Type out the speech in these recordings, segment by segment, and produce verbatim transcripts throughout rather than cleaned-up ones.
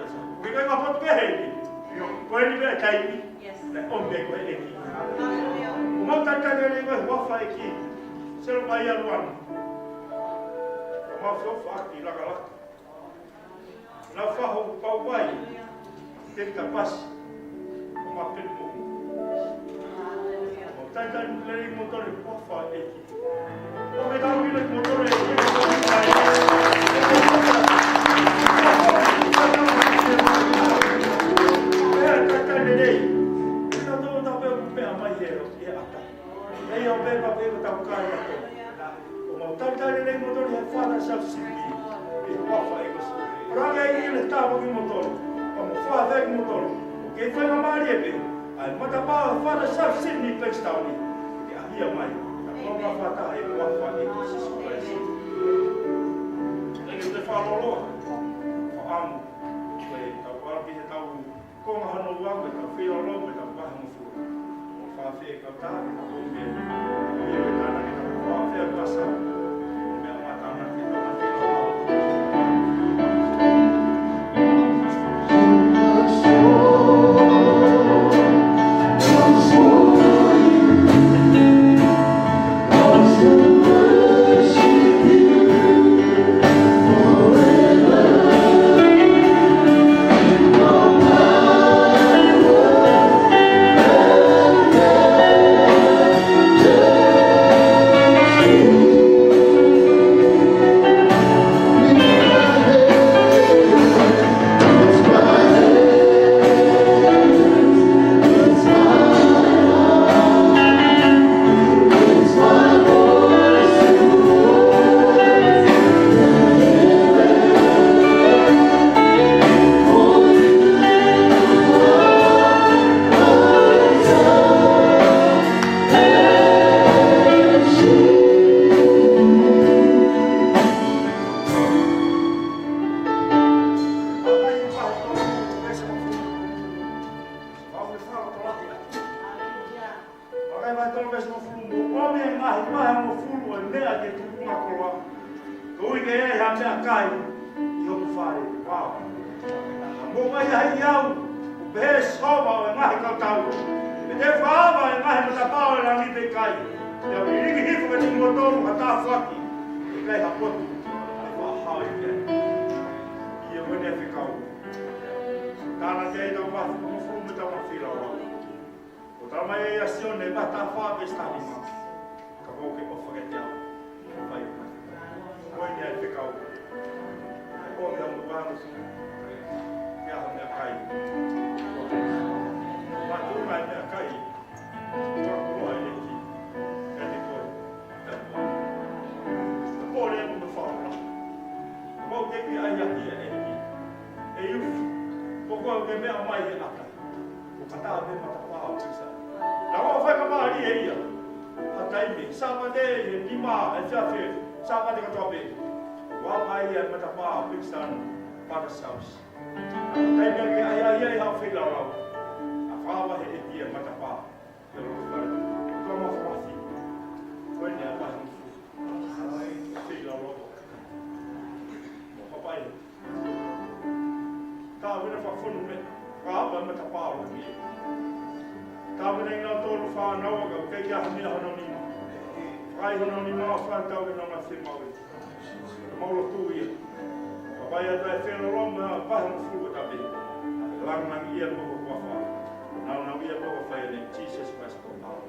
Father Sharpsini. Ke kai ngā potu ke hei. Ko eni meʻa taimi. Yes. Naʻe ʻomi ko e ʻEiki. Hallelujah. ʻOku mau talitali lelei ko e huafa ʻEiki. Selo mai aluana. ʻOku mau feʻofaʻaki lakalaka. Nau faho pau mai. Te kapasi. ʻOku mau penu mo. ʻOku mau talitali lelei mo tole huafa ʻEiki. ʻOku mau talitali lelei mo tole ʻEiki. ʻOku mau talitali lelei. Pea tau tape meʻa mai he ʻEiki. ʻEiki, ʻoku pehē pē ko tau kai atu. ʻOku mau talitali lelei mo tole he Father Sharpsini. ʻI he huafa ʻo Sīsū. ʻOku ke ʻi he tāpuaki mo tole. ʻOku mau fāfē mo tole. Ke fai ngā mālie pē. ʻAi matapā ʻo Father Sharpsini Bankstown. Ke ʻahia mai. Ka ko ngā fata he huafa ʻo Sīsū Kalaisi. ʻEiki te fakaloloa. Ko ʻamu. Ko e tau pala ki he tau Ko ngā hano ua, me tau fia olo, me tau paha mo fua. Fāfē ka tā, me tau pō me. Ia me tāna ke tau fāfē pasa. Me a tāna ke tau fāfē olo. kai ʻi hoku fale. Wow. Mou ʻai ʻa e au, ʻo pehē ʻe Sihova ʻo e ngaahi kautau. Pe te u fakaava ʻa e ngaahi matapā ʻo e langi pe ʻikai. Te u lilingi hifo kiate kimoutolu ha tāpuaki, ʻikai ha potu ʻe fakahao ia. ʻIo, ko eni ʻa e fekau. Tānaki ʻetau vahe hongofulu mei heʻetau ngaahi feilaulau. ʻOku tala mai ʻe Sione vahe taha fā veesi taha nima: Kapau ʻoku ke ʻofa kiate au, fai ʻeku ngaahi fekau. Ko eni ʻa e fekau. ʻOku ʻi ai mo e vahe hongofulu. Ke ʻi ai ha meʻakai. Makatuʻunga ʻi he meʻakai, ko e koloa ʻa e ʻEiki kiate koe. Pole mo e fauna. Kapau ʻoku ke ʻi ai ʻa e ʻEiki, ʻe ʻufi. Ko koe ʻoku ke meʻa mai he ʻata, ʻo kata pē matapā ʻo Pisa. Naʻa ku fai ka mālie ia ha taimi, Sāpate ʻi he nima efiafi, Sāpate kotoa pē. Ua mai ia matapā ʻo Pisa, Pata Saus. Taimi ʻoku ke ʻai ai ʻa e feilaulau, ʻa e fakaava ʻe he ʻEiki ʻa e matapā. Ia lo fai. Toma fakafi. Ko eni ʻa e vahe hongofulu. Feilaulau. Mo hapai. Tāpuni fakafonu meʻa. Fakaava ʻa e matapā ʻo e ʻEiki. Tāpuni kinautolu fānau ʻoku ʻikai ke ʻi ai ha meʻa hono nima. Fai hono nima ʻo fānau ʻi he ngaahi fiemaʻu. Mau lotu ia. Ka ʻi ai ha taha ʻe feilaulau mo e vahe hongofulu kotoa pē, langilangiʻia mo e huafa. Nāunauʻia mo e huafa ʻo Jesus Christ ko e ʻAlo.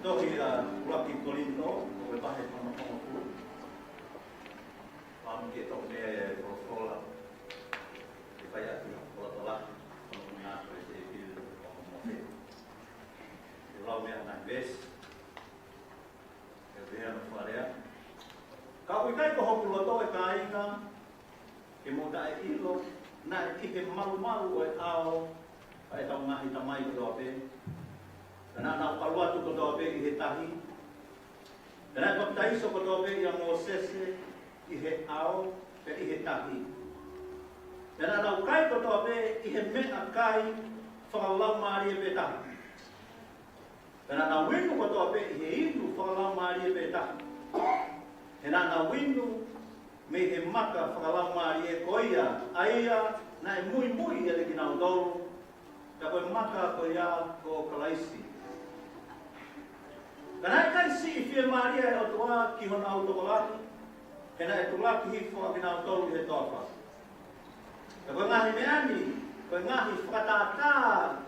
Tohi ʻa ʻUluaki Kolinitō, ko e vahe hono hongofulu. Pea ʻoku toʻo mei ai e folofola. ʻE fai atu ʻa e folofola. Ko e ngaahi veesi ʻe pili ʻo mo he. ʻE lau mei ai e ngaahi veesi. ʻE pehē hono fakalea. Ka ʻoku ʻikai ko hoku loto, ʻe kāinga, ke mou taʻeʻilo, naʻe ʻi he malumalu ʻo e ʻao ʻa ʻetau ngaahi tamai kotoa pē. Pea naʻa nau ʻalu atu kotoa pē ʻi he tahi. Pea naʻe papitaiso kotoa pē ʻia Mōsese ʻi he ʻao pea ʻi he tahi. Pea naʻa nau kai kotoa pē ʻi he meʻakai fakalaumālie pē taha. Pea naʻa nau inu kotoa pē ʻi he inu fakalaumālie pē taha. He naʻa nau inu mei he maka fakalaumālie ko ia, ʻa ia naʻe muimui ʻiate kinautolu, pea ko e maka ko ia ko Kalaisi. Ka naʻe ʻikai siʻi fiemālie ʻa e ʻOtua ki honau tokolahi, he naʻe tulaki hifo ʻa kinautolu ʻi he toafa. Pea ko e ngaahi meʻa ni, ko e ngaahi fakatātā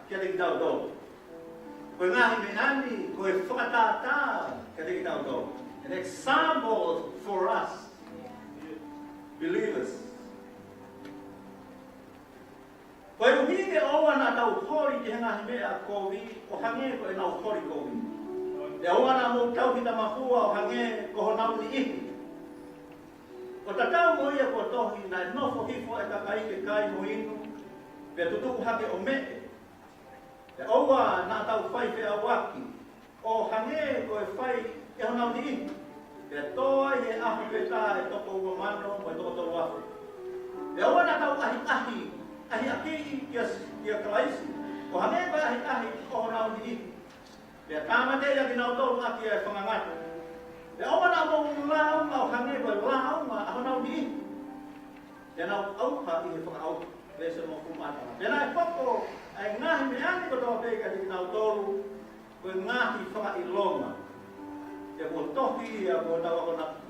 kiate kitautolu. Ko e ngaahi meʻa ni, ko e fakatātā kiate kitautolu. An example for us believers. Koeʻuhi ke ʻoua naʻa tau holi ki he ngaahi meʻa kovi, ʻo hangē ko ʻenau holi kovi. Pea ʻoua naʻa mou tauhi tamahua ʻo hangē ko honau niʻihi. ʻO tatau mo ia kuo tohi, naʻe nofo hifo ʻa e kakai ke kai mo inu, pea tutuʻu hake ʻo meʻe. Pea ʻoua naʻa tau fai feʻauaki, ʻo hangē ko e fai ʻe honau niʻihi. Pea tō ai he ʻaho pē taha ʻa e toko ua mano mo e toko tolu afe. Pea ʻoua naʻa tau ʻahiʻahi, ʻahiʻahiʻi kia, kia Kalaisi, ʻo hangē ko e ʻahiʻahi ʻo honau niʻihi. Pea tāmateʻi ʻa kinautolu ʻaki ʻa e fanga ngata. Pea ʻoua naʻa mou lāunga ʻo hangē ko e lāunga ʻa honau niʻihi. Pea nau ʻauha ʻi he fakaʻauha. Veesi hongofulu mā taha. Pea naʻe hoko ʻa e ngaahi meʻa ni kotoa pē kiate kinautolu, ko e ngaahi fakaʻilonga. Pea kuo tohi ia kuo tau akonaki.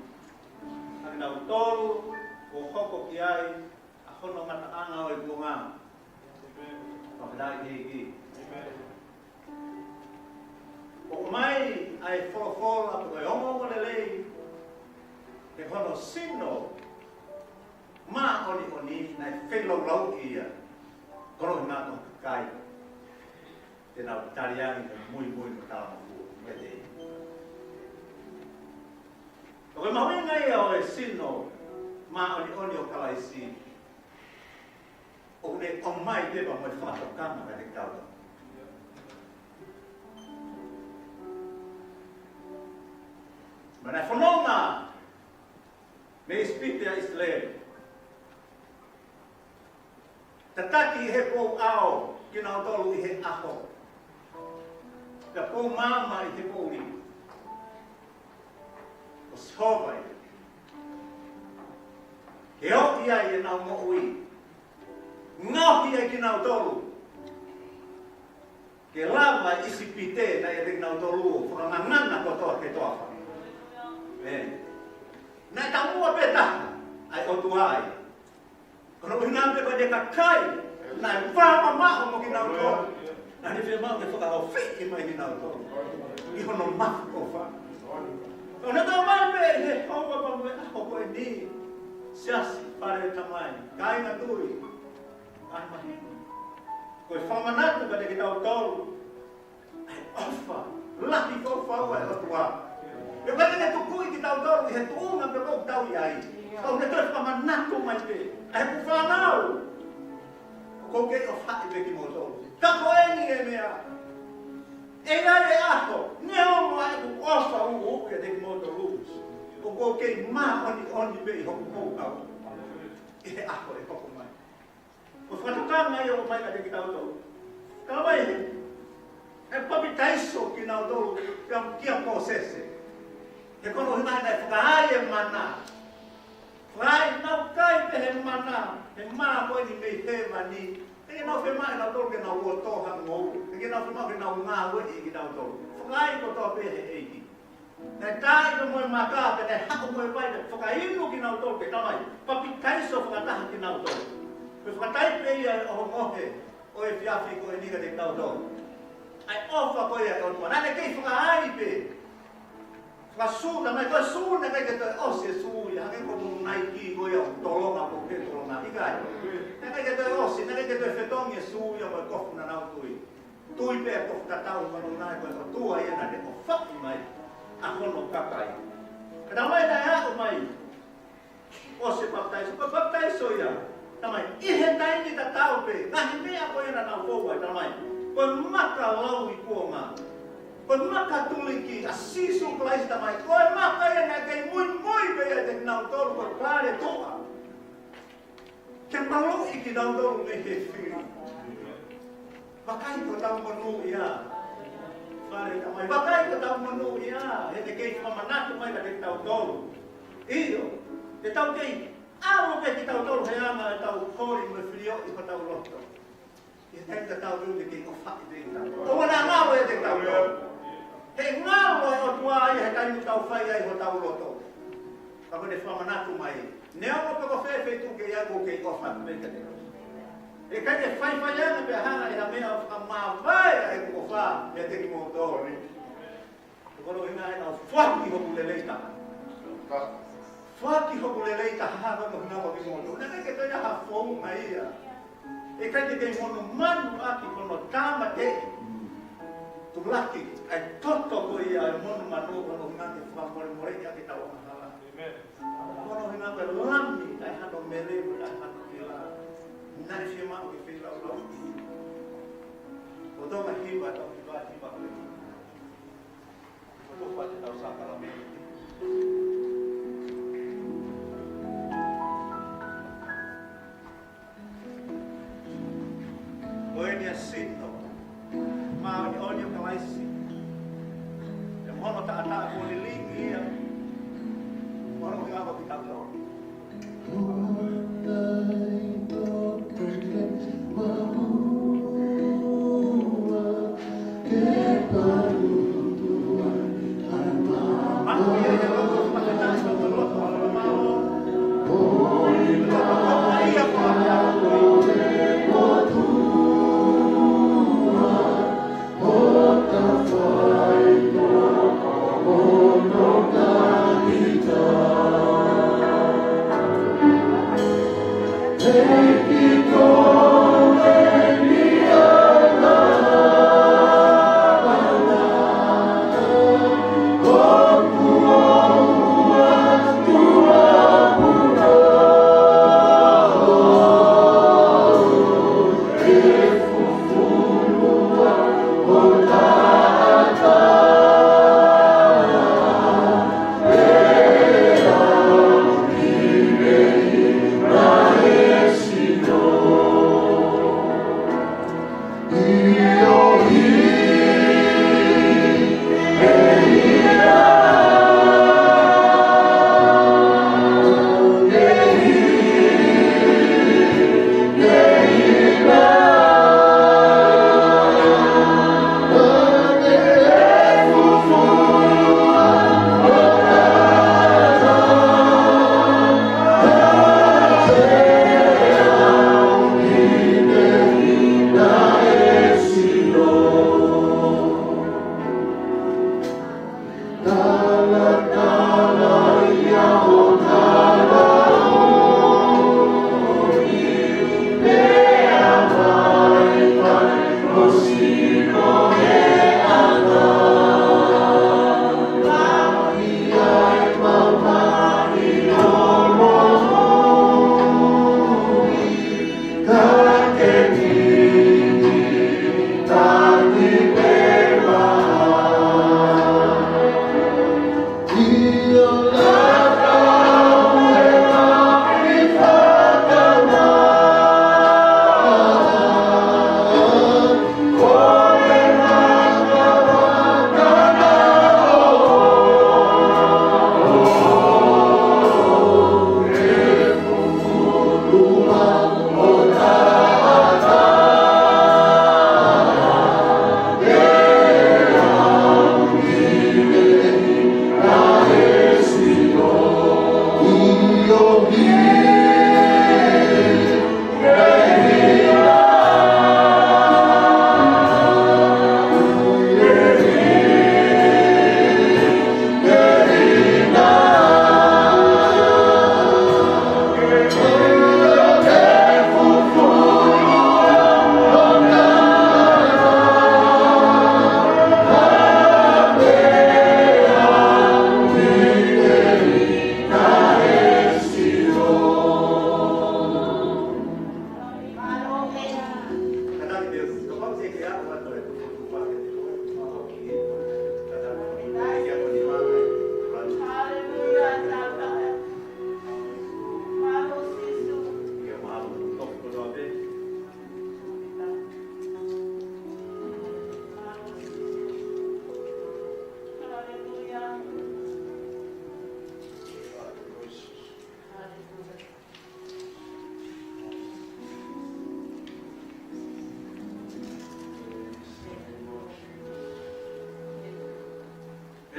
ʻA kinautolu kuo hoko ki ai ʻa hono ngataʻanga ʻo e kuonga. Fakafetaʻi ki he ʻEiki. ʻOku ʻomai ʻa e folofola ko e ongoongolelei, he ko hono sino māʻoniʻoni naʻe feilaulauʻi ia. Ko hono ʻuhinga ko e kakai te nau tali ange mo muimui mo talamahua. Ko e te. Ko e mahuʻinga ia ʻo e sino māʻoniʻoni ʻo Kalaisi. ʻOku ne ʻomai pē mo e fakatokanga kiate kitautolu. Pea naʻe fononga mei ʻIsipite ʻa ʻIsileli. Tataki ʻi he pou ʻao kinautolu ʻi he ʻaho. Pea pou maama ʻi he poʻuli. Ko Sihova ia. Ke ohi ai ʻenau moʻui. Ngaohi ai kinautolu. Ke lava ʻa ʻIsipite naʻe ʻiate kinautolu ʻo fakangangana kotoa ki he toafa. ʻĒmeni. Naʻe taumuʻa pē taha ʻa e ʻOtua ia. Ko hono ʻuhinga pē ko e kakai naʻe fakamamaʻo mo kinautolu. Naʻa ne fiemaʻu ke fakahaofi mai kinautolu ʻi hono mafu ʻofa. Ko hono tau mai pē ʻi he houa pea mo e ʻaho ko eni, siasi, fale tamai, kāinga tui, ʻa e mahino. Ko e fakamanatu kiate kitautolu ʻa e ʻofa, lahi ko e ʻofa ʻa e ʻOtua. ʻE ʻikai ke ne tukuʻi kitautolu ʻi he tuʻunga pē ʻoku tau ʻi ai. Ka ʻoku ne toe fakamanatu mai pē, ʻa e ʻoku fānau, ʻoku ou kei ʻofaʻi pē kimoutolu. Ka ko eni e meʻa. ʻE ʻi ai e ʻaho, neongo ʻa e ʻoku ʻofa ʻuʻuku kiate kimoutolu, ʻoku ou kei māʻoniʻoni pē ʻi hoku houhau ʻi he ʻaho ʻe hoko mai. Ko e fakatokanga ia ʻoku ʻomai kiate kitautolu. Ka ʻomai he, ʻe papitaiso kinautolu, pea kia Mōsese. He ko hono ʻuhinga naʻe fakaai e mana. Fakaai, nau kai pē he mana, he mana ko eni mei hēvani. ʻIkai ke nau fiemaʻu ʻe nautolu ke nau ō ʻo tō ha ngoue. ʻIkai ke nau fiemaʻu ke nau ngāueʻi kinautolu. Fakaai kotoa pē he ʻEiki. Naʻe taaʻi pē mo e maka, pea naʻe haʻu mo e vai, pea fakainu kinautolu ki he Tamai. Papitaiso fakataha kinautolu. Pea fakataipe ia ʻa e ʻohomohe ʻo e efiafi ko eni kiate kitautolu. ʻA e ʻofa ko ia ʻa e ʻOtua. Naʻa ne kei fakaai pē, Ka sū, naʻe ʻikai ko e sū, naʻe ʻikai ke toe ʻosi e sū ia, hangē ko e mou Nike ko ia ʻoku tolonga, ko e tolonga, ʻikai. Naʻe ʻikai ke toe ʻosi, naʻe ʻikai ke toe fetongi e sū ia mo e kofu naʻa nau tui. Tui pē e kofu tatau, mahalo naʻe ko e ʻOtua ia naʻa ne ʻofaʻi mai ʻa hono kakai. Ka naʻe ʻomai naʻe aʻu mai ʻosi e papitaiso, ko e papitaiso ia. Talamai, ʻi he taimi tatau pē, ngaahi meʻa ko ia naʻa nau fou ai, talamai, ko e maka lau ʻi kuonga, ko e maka tuliki ʻa Sīsū Kalaisi, talamai, ko e maka ia naʻe kei muimui pē ia kiate kinautolu, ko e pale tuʻa. Ke maluʻi kinautolu mei he fili. Vakai ko ʻetau monūʻia. Fale, talamai, vakai ko ʻetau monūʻia. He naʻe kei fakamanatu mai kiate kitautolu. ʻIo, te tau kei ʻalu pē kitautolu he anga ʻetau holi mo e filioʻi hotau loto. ʻI he taimi tatau pē ʻoku ne kei ʻofaʻi pē kitautolu. ʻOua naʻa ngalo ʻiate kitautolu. He ngalo e ʻOtua ia he taimi ʻoku tau fai ai hotau loto. Ka ko ʻene fakamanatu mai, neongo pe ko fē feituʻu ke ʻi ai, ʻoku kei ʻofaʻi pē kiate koe. ʻE ʻikai ke faifai ange pea hanga ʻe ha meʻa ʻo fakamavaeʻi ʻeku ʻofa ʻiate kimoutolu. Ko hono ʻuhinga ia naʻa ku foaki hoku lelei taha. Foaki hoku lelei taha, ko hono ʻuhinga ko kimoutolu. Naʻe ʻikai ke toe ʻi ai ha founga ia. ʻE ʻikai ke kei monumanu ʻaki hono tāmateʻi. Tulaki, ʻa e toto ko ia e monumanu, ko hono ʻuhinga ke fakamolemoleʻi ʻaki ʻetau angahala. Ko hono ʻuhinga ko e Lami, ʻikai hano mele, ʻikai hano ʻila. Naʻe fiemaʻu ke feilaulau. Ko Tonga hiva, Tonga hiva, hiva ko e hiva. Ko Tonga te tau sākalamēniti. Ko eni ʻa e sino māʻoniʻoni ʻo Kalaisi. ʻE mono taʻataʻa ko lilingi ia. Mono ʻuhinga ko kitautolu.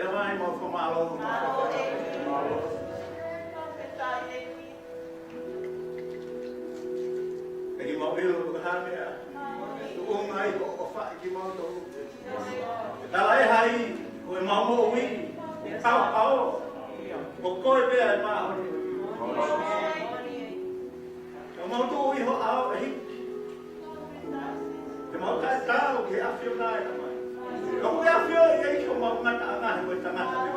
Tamai, mau fakamālō, mau fakamālō. ʻEiki, mau ʻilo ko e hā e meʻa ʻoku ʻuhinga ai hoʻo ʻofa kiate kimautolu. Talaʻehai, ko ʻemau moʻui, ko e pau pau, ko koe pē ʻa e māʻoniʻoni. Ka mau tuʻu ʻi ho ʻao, ʻEiki. Ke mau taʻetaau ki he ʻAfiona, ʻe Tamai. Ka ʻoku ke ʻafioʻi, ʻEiki, homau ngataʻanga he ko e tangata pē.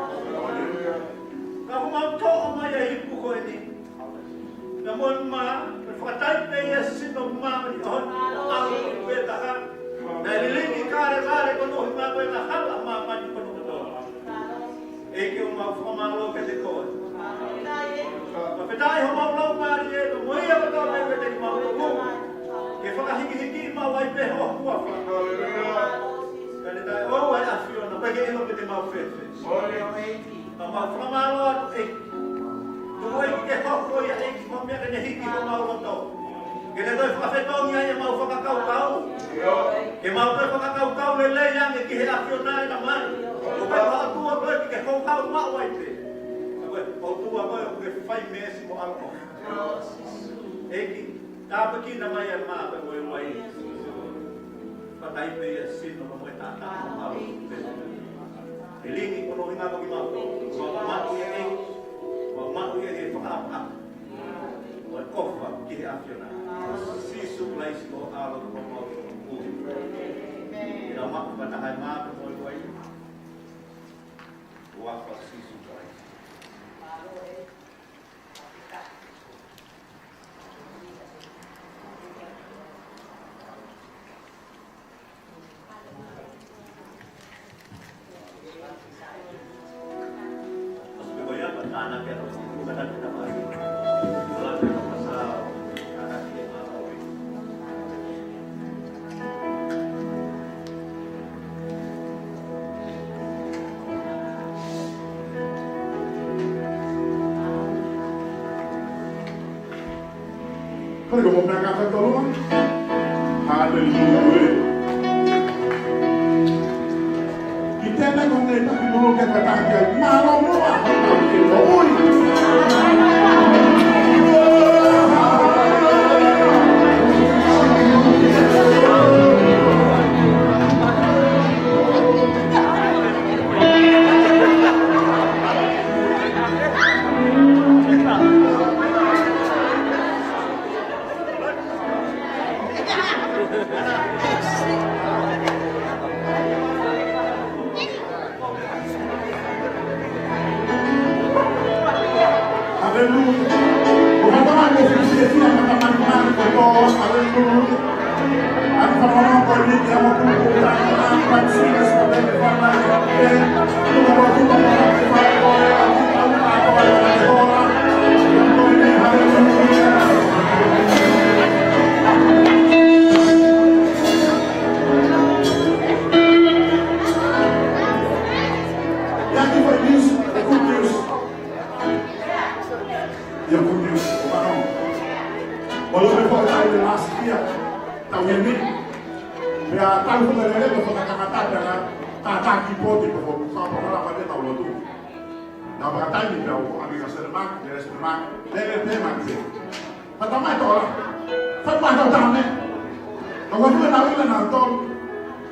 Ka ʻoku mau toʻo mai ʻa e ipu ko eni. Naʻa mo e mā, ke fakataipe ʻi he sino māʻoniʻoni ʻo e ʻAlo pē taha. Naʻe lilingi ʻi Kalevale koeʻuhi ko e ngaahi hala ʻa māmani kotoa. ʻEiki, ʻoku mau fakamālō kiate koe. Fakafetaʻi homau laumālie, ka mo ia kotoa pē ʻoku ʻiate kimautolu. Ke fakahikihiki maʻu ai pē ho huafa. Ka ne taʻeʻoua ʻa e ʻAfiona, ʻoku ʻikai ke ʻilo pe te mau fēfē. Ka mau fakamālō atu, ʻEiki. Tuku, ʻEiki, ke hoko ia, ʻEiki, ko e meʻa ke ne hiki homau loto. Ke ne toe fakafetongi ai ʻemau fakakaukau. Ke mau toe fakakaukau lelei ange ki he ʻAfiona, ʻe Tamai. ʻOku ʻikai ko ha ʻOtua koe ke ke houhau maʻu ai pē. Ka ko e ʻOtua koe ʻoku ke fai meesi mo ʻaloʻofa. ʻEiki, tāpuekina mai ʻa e mā pea mo e uaine. Fakataipe ʻi he sino mo e taʻataʻa ʻo e ʻAlo pē. Lilingi koeʻuhi ko kimautolu. Mau maʻu ia, ʻEiki. Mau maʻu ia ʻi he fakaʻapaʻapa mo e ʻofa ki he ʻAfiona. Sīsū Kalaisi ko ho ʻAlo ko homau ʻOtua. ʻI he maʻu fakataha ʻa e mā pea mo e uaine. Huafa Sīsū Kalaisi. Ko e ko mea ka ka tolo. Haleluia. Ki te na ko ne ta ki lolo ke ka ta ki ai. Mālō mo a ka ki lolo. Haleluia. Ko e fakamālō, ko e fiefia, ko e fakamālō, ko e tō, haleluia. Ia, good news. Ua loa pē foʻi taimi last year, taʻu eni. Pea tau fika lele, pea fakatangata, pea ka, ka, ka ki pote, pea ko, ka, ka, ka, ka, pea tau lotu. Naʻa fakataimi pea u ʻoange kia Sele Maki, kia Sele Maki, lele pē Maki pē. Pea tamai tola. Fai mai tau tame. Ka ua fika naʻa ʻuhinga naʻa tau.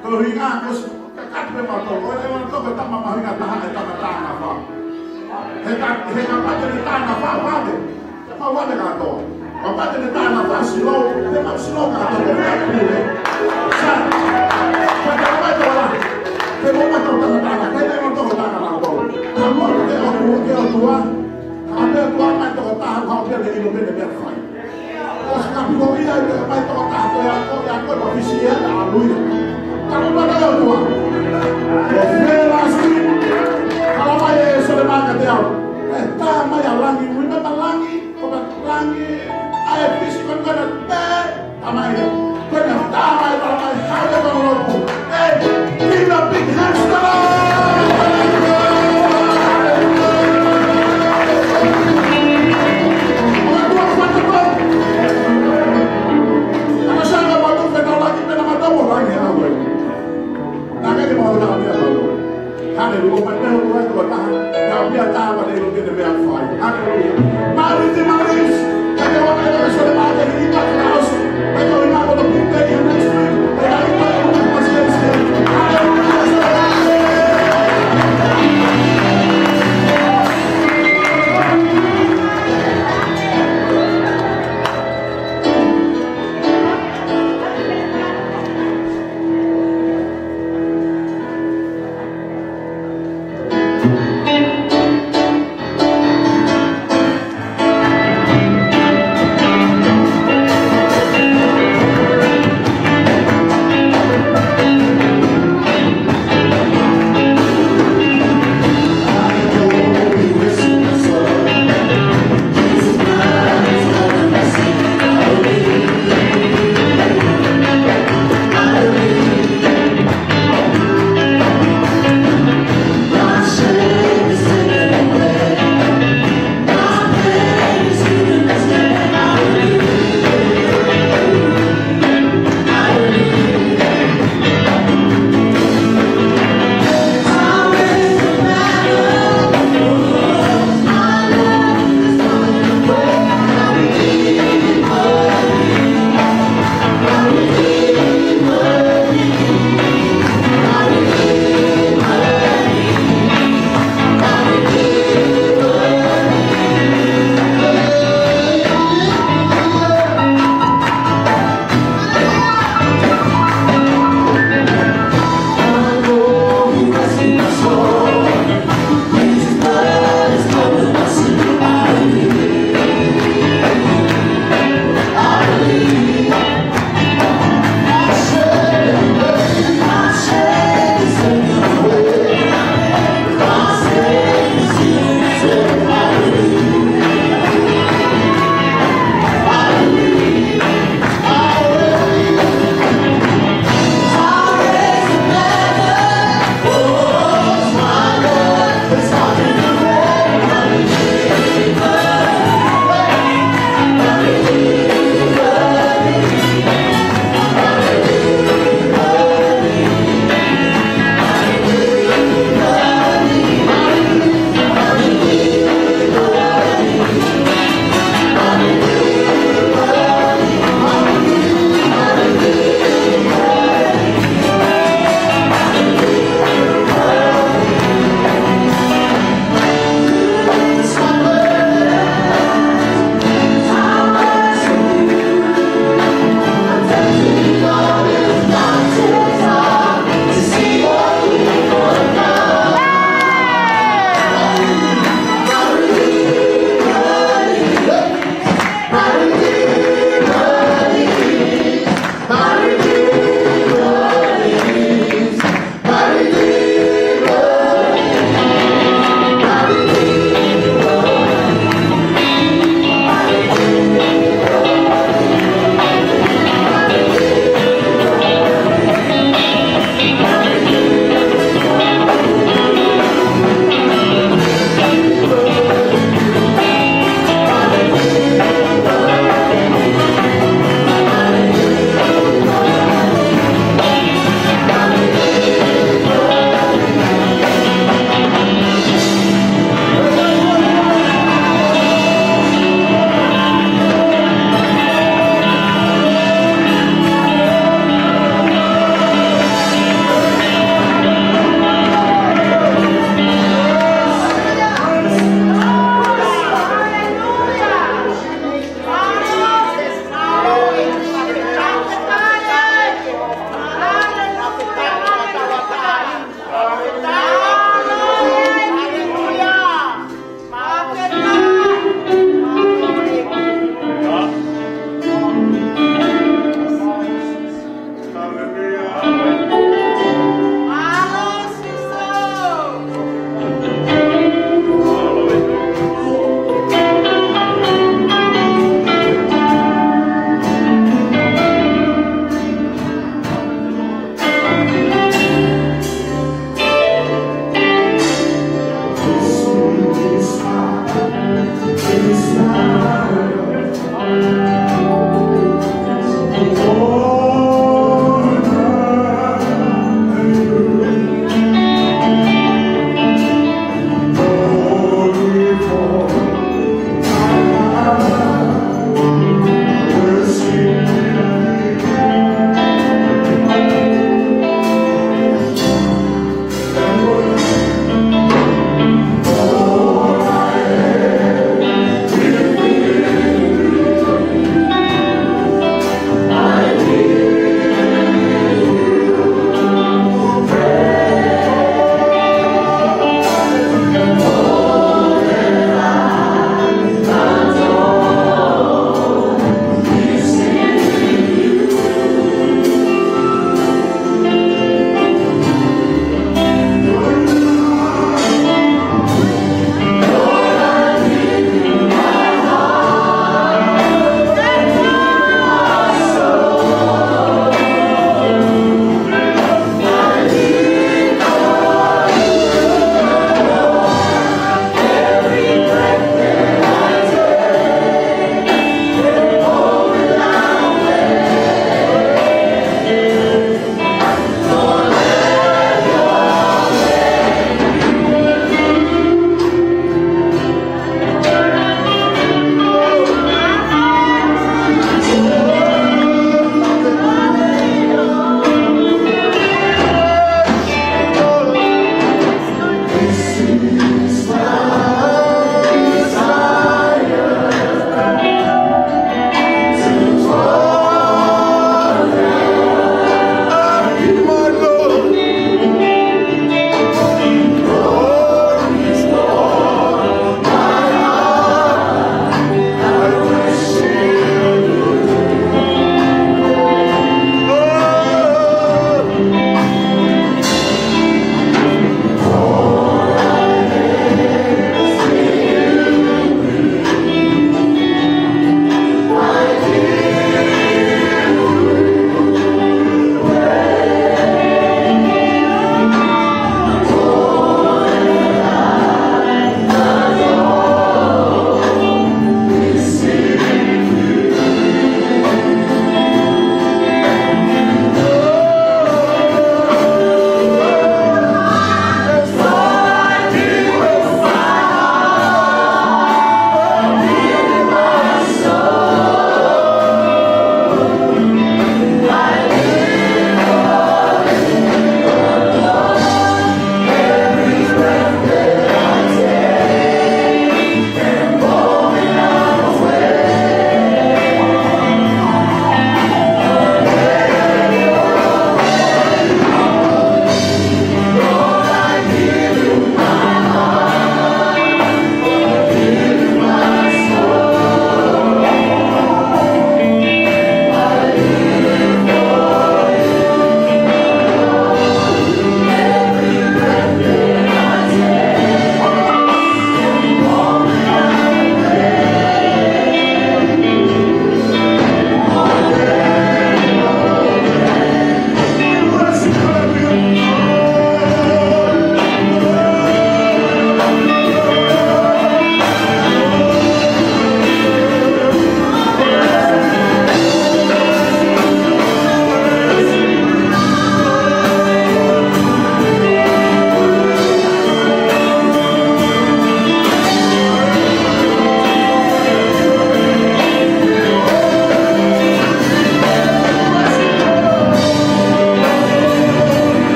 Ko e ʻuhinga ko e ʻosi, ka kati pē mautolu, ʻo e ʻe mautolu ko e tama mahuʻinga taha ʻe tama tānafā. He ka, he kapau te ne tānafā vale, mau vale kātoa. Kapau te ne tānafā silo, te mau silo kātoa, ko e pule. Sa, ka te mau tō la, te mau mautolu tama tānafā, te mau tō tānafā mautolu. Ka mau te ʻOtua, te ʻOtua, ka te ʻOtua mai tō tānafā, ka te ʻilo pē ne meʻa fai. ʻOsi ka piko ia ʻe mai tō tātou ia ko ia ko e pisi ia ʻa lui. Ka ko mana ʻOtua. Ko fē lasi. Kala mai ʻe Sele Maki kiate au. ʻE tā mai ʻa langi, ui mai ʻa langi, ko ka langi, ʻa e pisi ko na te, tā mai ia. Ko na tā mai, tā mai, hale ka lotu. Hey, give a big hand to the Lord. Haleluia. Maris, Maris.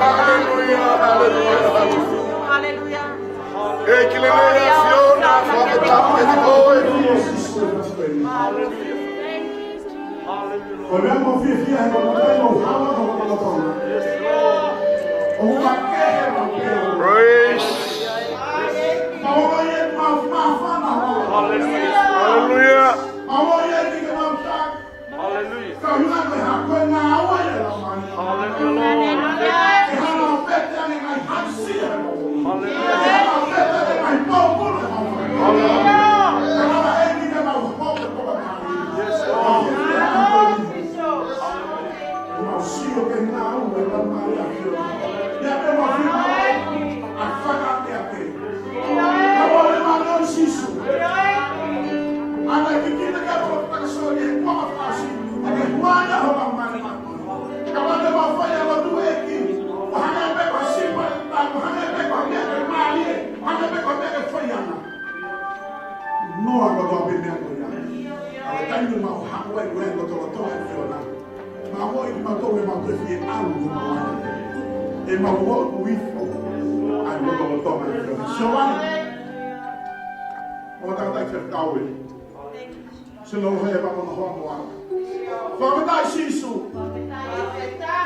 Haleluia, haleluia, haleluia. ʻEiki lelei ʻa e ʻAfiona, fakafetaʻi kiate koe. Ko e meʻa ʻoku ou fiefia ai ko e matai ʻoku ou hala ko e lotolotonga. ʻOku makehe maʻu pē. Praise. Mau ʻoua ʻe mau māfana. Haleluia. Mau ʻoua ʻe ke mau tak. Haleluia. Ka ʻi ai ha ko e ngāue ʻa e Laumālie. Haleluia. ʻE hanga ʻo pete ange ngaahi hansia. Haleluia. ʻE hanga ʻo pete ange ngaahi poupula. Haleluia. ʻE hanga ʻe ʻEiki ke mau hopo ko e Laumālie. Yes, Lord. Mau sio ki he ngāue ʻa e Laumālie ʻa e ʻAfiona. ʻIa pē mau fika ʻa fakaʻakeʻake. Ka ʻoua ʻe mano Sīsū. ʻAna ki kita ka ʻoua ʻe fakasōlia ʻe koe ʻa fasi. ʻA ke huaia ho Laumālie Māʻoniʻoni. Ka ʻoua ʻe mau fai ʻa e lotu ʻEiki. ʻO hangē pē ko ha sipa, ʻo hangē pē ko ha meʻa ke mālie, hangē pē ko ha meʻa ke fai ʻana. Noa ko e toa pē meʻa ko ia. ʻA e taimi mau haʻu ai ko e lotolotonga ʻa e ʻAfiona. Mau ʻoua ʻe mau tō ʻe mau te fie ʻalu ʻi he mau ʻalu. ʻE mau ʻoku ifo ʻa e lotolotonga ʻa e ʻAfiona. Sio ʻana. ʻO tātai ke kau ē. Sio ʻana he papa mo hoa mo ʻana. Fakafetaʻi Sīsū.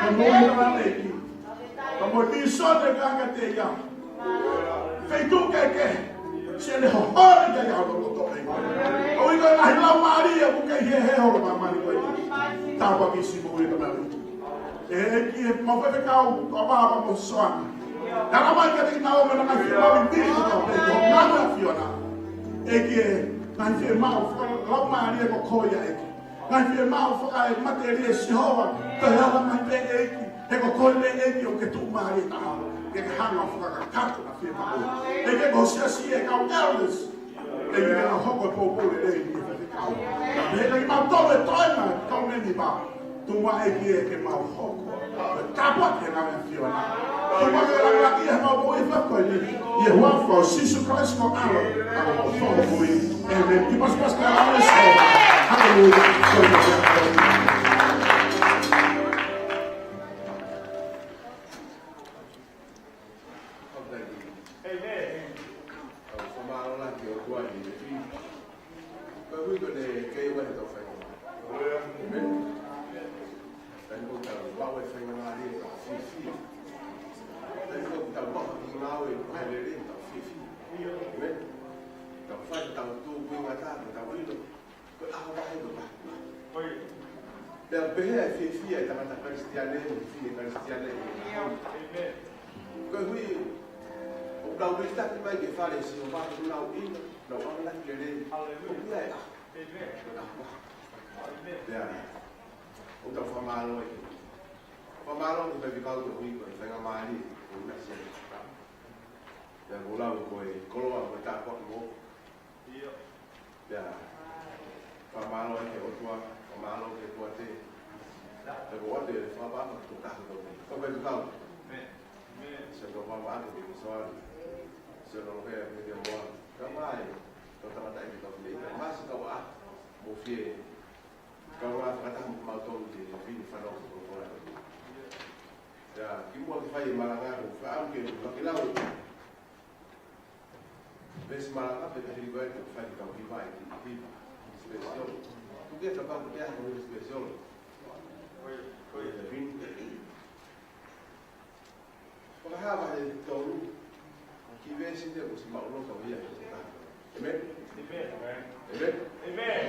Ka mo e ʻEiki. Ka mo e vīsone ʻoku ʻiate ia. Feituʻu kehekehe. Sio ʻana hoholi ʻa e ʻAfiona kotoa ē. ʻOku ʻi ai e ngaahi laumālie ʻoku kei hehe holo māmani ko ē. Tāpuaki siʻi moʻui ʻa e tamai. ʻEiki ē, mau faifekau, ko e papa mo e soana. Tala mai kiate kinautolu mo e ngaahi fiemaʻu ʻi he ʻaho ni, ko e ngāue ʻa e ʻAfiona. ʻEiki ē, ngaahi fiemaʻu fakalaumālie ko koe ia ʻEiki. Ngaahi fiemaʻu fakaematelie Sihova, ko e ala mai pē ʻEiki, he ko koe pē ʻEiki ʻoku ke tuʻumālie taha, ke ke hanga ʻo fakakakato ʻa e fiemaʻu. ʻEiki ko e siasi ʻa e kau elders, ʻEiki ke nau hoko ko e poupou lelei ʻi he faifekau. Pea ʻi he kimautolu ʻe toe mai, kau mēmipa, tuku muʻa ʻEiki ē ke mau hoko. Tāpuaki ʻa e ngāue ʻa e ʻAfiona. Tuku muʻa ke langilangiʻia ʻemau moʻui he ʻaho ni. ʻI he huafa ʻo Sīsū Kalaisi ko e ʻAlo, ʻa e ʻOtua ʻo e moʻui. ʻĒmeni. Kiʻi pasipasi ka ʻalu ʻa e sō. Haleluia. ʻĒmeni. Kau fakamālō lahi ki he ʻOtua ʻi he efiafi ni. Koeʻuhi ko ʻene kei ʻoua he tau fai. ʻĒmeni. Taimi ko ē ʻoku tau maʻu ai e faingamālie ʻoku tau fiefia. Taimi ko ē ʻoku tau maʻu ha kiʻi ngāue ʻoku ʻikai lelei ʻoku tau fiefia. ʻĒmeni. Tau fai, tau tuʻu, kuinga tā, tau ʻilo. Ko e ʻaho vahe ko e vahe. Pea pehē ʻa e fiefia ʻa e tangata Kalisitiane, mo e fefine Kalisitiane. ʻĒmeni. Koeʻuhi, ʻoku nau ʻitaki mai ki he fale ʻo Sihova, ʻoku nau ʻilo, nau ʻamanaki lelei. Haleluia. ʻOku ʻi ai e ʻaho. ʻĒmeni. Ko e ʻaho vahe. ʻĒmeni. Pea, ʻoku tau fakamālō ai. Fakamālō ki he faifekau koeʻuhi ko e faingamālie, ʻo na sia. Pea ʻoku lau ko e koloa, ko e tāpuaki mo. ʻIo. Pea, fakamālō ki he ʻOtua, fakamālō ki he ʻOtua te. Pea ko e ʻOtua te fakapaʻanga ko e kahu ko te. Ko e kau. ʻĒmeni. ʻĒmeni. Sio ko e fakapaʻanga ko e soa. Sio ko e hea ko e moa. Ka mai, ko e tangata ʻi he kau fie. Ka masi kau a. Mo fie. Kau a fakataha mo mautolu ki he fini fano ko e koloa. Pea, kimuʻa ke fai e malanga ko e fakaʻamu ke, ke lau. Veesi malanga pē ka hili ko ē ke fai kau hiva ʻi he hiva. Special. Tuku ke kapau ko e hā ko e special. Ko e, ko e. Fakahā vahe tolu. Kiʻi veesi te kuo ʻosi maʻu loto ia. ʻĒmeni. ʻĒmeni. ʻĒmeni. ʻĒmeni.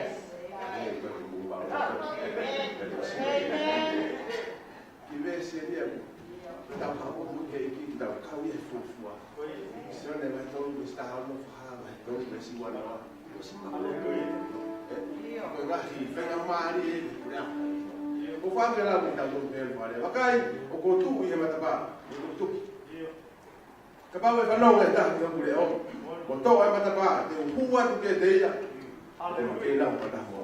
Kiʻi veesi eni ia. Tau haʻu ki he ʻEiki, tau kau ia he fuofua. Sione vahe tolu veesi taha ono, Fakahā vahe tolu veesi ua noa. Ko e ngaahi faingamālie ē, ko e ʻaho. Ko e fakaʻamu ke lau ki he tau tolu pē fale. Vakai, ʻoku ou tuʻu ʻi he matapā, ʻoku ou tuʻu. Kapau ʻe fanongo e taha ki hoku leʻo, mo toʻo e matapā, te u hū atu kiate ia, te u makehe ʻo pata mo.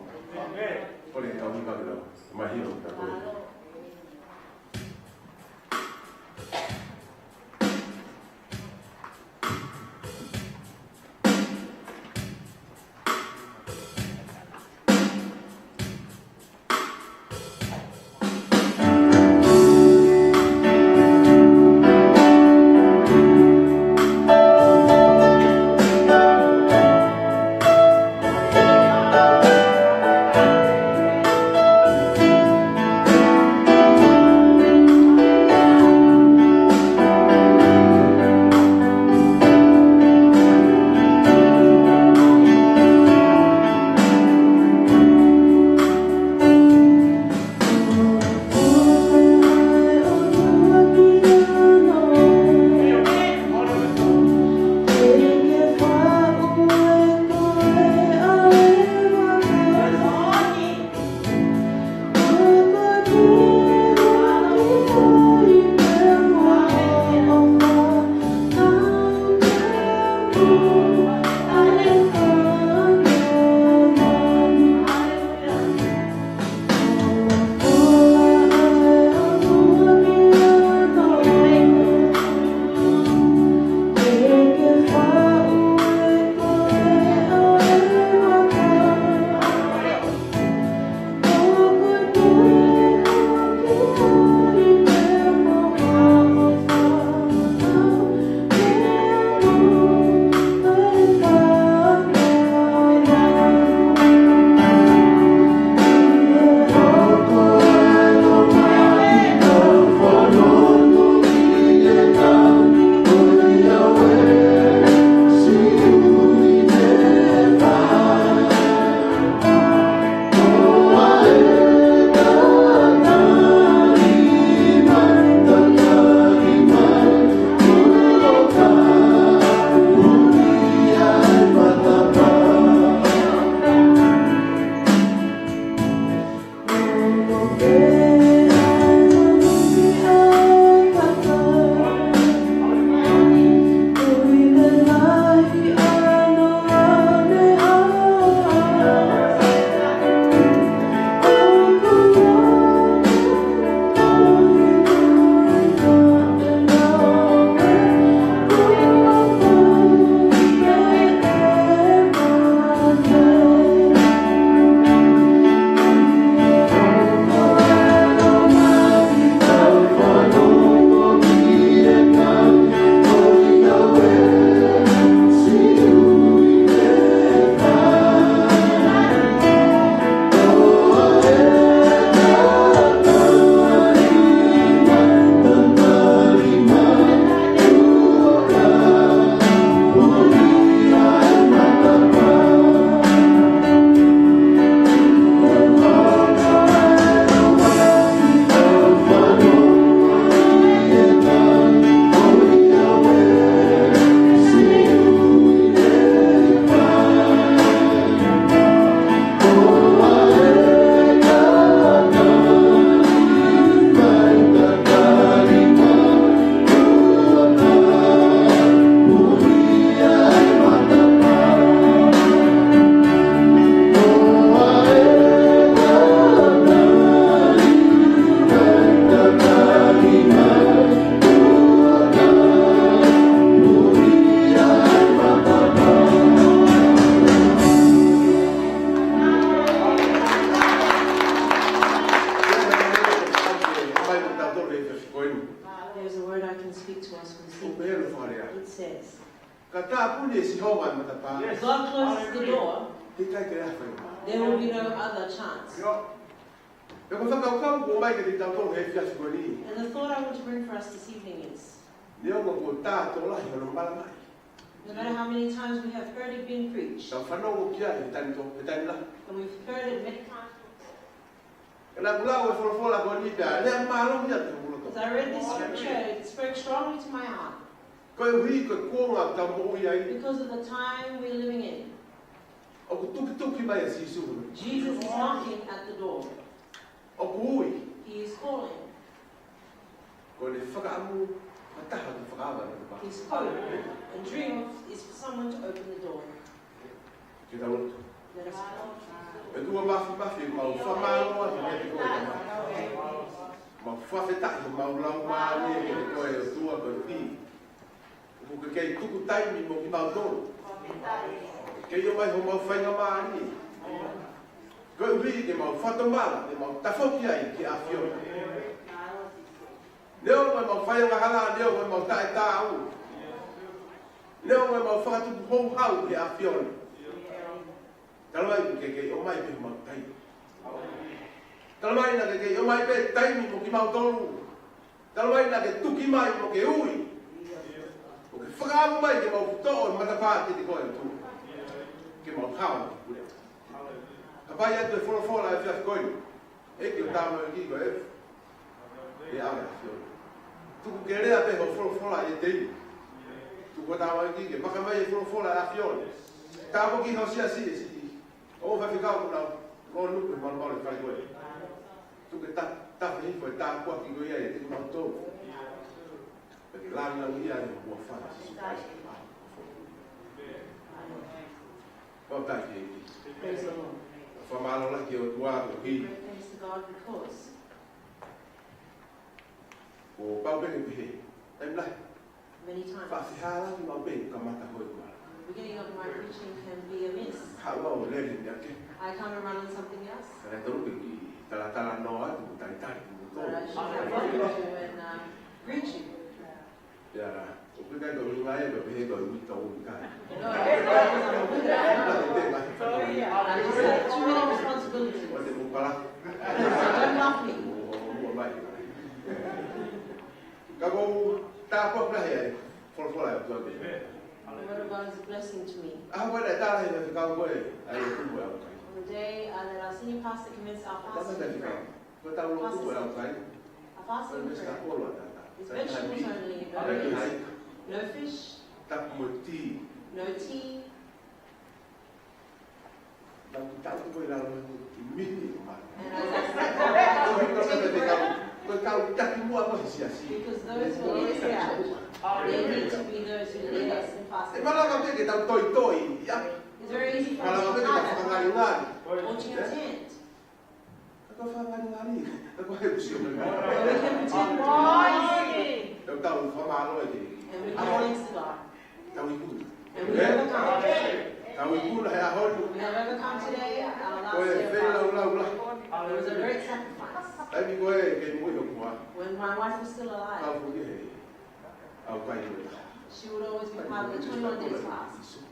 Ko e kau hiva ke lau, mahino ki he tau tolu. Ko eni. There's a word I can speak to us from the Ko pehē ʻa e fakalea. It says, Ka tāpuni ʻe Sihova ʻa e matapā. If God closes the door, He ʻikai ke ʻi ai ha faingamālie. There will be no other chance. Pea ko e fakakaukau ʻoku ʻomai kiate kitautolu he efiafi ko eni. And the thought I want to bring for us this evening is, Neongo kuo tā tokolahi hono malanga mai. No matter how many times we have heard it being preached, Tau fanongo ki ai he taimi tō, he taimi lahi. And we've heard it many times before. Ka naʻa ku lau e folofola ko eni pea lea mālohi atu ki hoku loto. As I read this scripture, it spoke strongly to my heart. Koeʻuhi ko e kuonga ʻoku tau moʻui ai. Because of the time we're living in. ʻOku tukituki mai ʻa Sīsū. Jesus is knocking at the door. ʻOku ui. He is calling. Ko ʻene fakaʻamu ʻa e taha ke fakaava ʻa e matapā. His hope and dream is for someone to open the door. Ke tau lotu. Let us pray. ʻE ʻOtua Māfimafi, mau fakamālō atu kiate koe, Tamai. Mau fakafetaʻi ʻi homau laumālie kiate koe, ʻOtua, koeʻuhi ʻoku ke kei tuku taimi mo kimautolu. Kei ʻomai homau faingamālie. Koeʻuhi ke mau fakatomala, ke mau tafoki ai ki he ʻAfiona. Neongo ʻemau faiangahala, neongo ʻemau taʻetaau, neongo ʻemau fakatupu houhau ki he ʻAfiona. Talamai ke ke ʻomai pē homau taimi. Talamai naʻa ke ke ʻomai pē taimi mo kimautolu. Talamai naʻa ke tuki mai mo ke ui. ʻO ke fakaava mai ke mau toʻo e matapā kiate koe, ʻOtua. Ke mau hao ki he puleʻanga. Ka ʻoku ʻi ai e folofola he efiafi ko eni. ʻEiki, ʻoku tau ʻomi ki he efiafi ko eni. Tuku ke lea pē hoʻo folofola ʻiate ia. Tuku ke tau ʻomi ki he makamai e folofola ʻa e ʻAfiona. Tāpuakiʻi ho siasi, siʻi ʻo faifekau ʻoku nau lōnuku he malumalu ʻo e fale ko eni. Tuku ke ta, tafe hifo e tāpuaki ko ia ʻiate kimautolu. Pea ke lāngilangiʻia ai ho huafa, Sīsū Kalaisi. Amen. Fakafetaʻi ki he ʻEiki. Praise the Lord. Fakamālō lahi ki he ʻOtua koeʻuhi. Great thanks to God because Kuo pau pē ke pehē. Taimi lahi. Many times. Faʻa fehālaaki maʻu pē kamata ko e kuala. The beginning of my preaching can be a miss. Haʻu au ʻo lele mea kehe. I come and run on something else. Ka naʻe tonu ke u kiʻi talatalanoa atu, talitali kimoutolu. But I should have focused when, um, preaching. Ia, ʻoku ʻikai ko e ʻuhinga ia ke pehē ko e ui tau ui kai. No, it's not because I'm a winner. Ka ko e pehē. I just have too many responsibilities. ʻOua te mou palaki. Don't love me. Mou, mou, mou mai. Ka ʻoku ou tāpuaki lahi ʻa e folofola ʻa e ʻOtua. The word of God is a blessing to me. ʻAho ko ē naʻe tā lahi e faifekau ko ē ʻa e lotu mo e ʻaukai. On the day, uh, that our senior pastor commenced our fasting and prayer. Ko e tau lotu mo e ʻaukai. A fasting and prayer. Ko e vegetables only, no meat, no fish, Tapu mo e tī. No tea. Naʻa ku tau ko ē lau ʻi miti ʻo mā. And I was like, Ko e hiko naʻe te kau, ko e kau taki muʻa mo e siasi. Because those who lead us out, they need to be those who lead us in fasting. ʻE malava pē ke tau toitoi, ia. It's very easy for us to hide or to content. Malava pē ke tau fakangalingali. Ka ko e fakangalingali, ka ko e heusi o mai. But we can pretend we're wise. Tau tau fakamālō ki he ʻEiki. And we give thanks to God. Tau ikuna. And we overcome. Tau ikuna he ʻaho ni. We have overcome today, and our last day of fasting. Ko e feilaulau lahi. It was a great sacrifice. Taimi ko ē ke mui o kua. When my wife was still alive, Kau foki he ʻaukai ʻo e taha. She would always be part of the twenty-one days fast.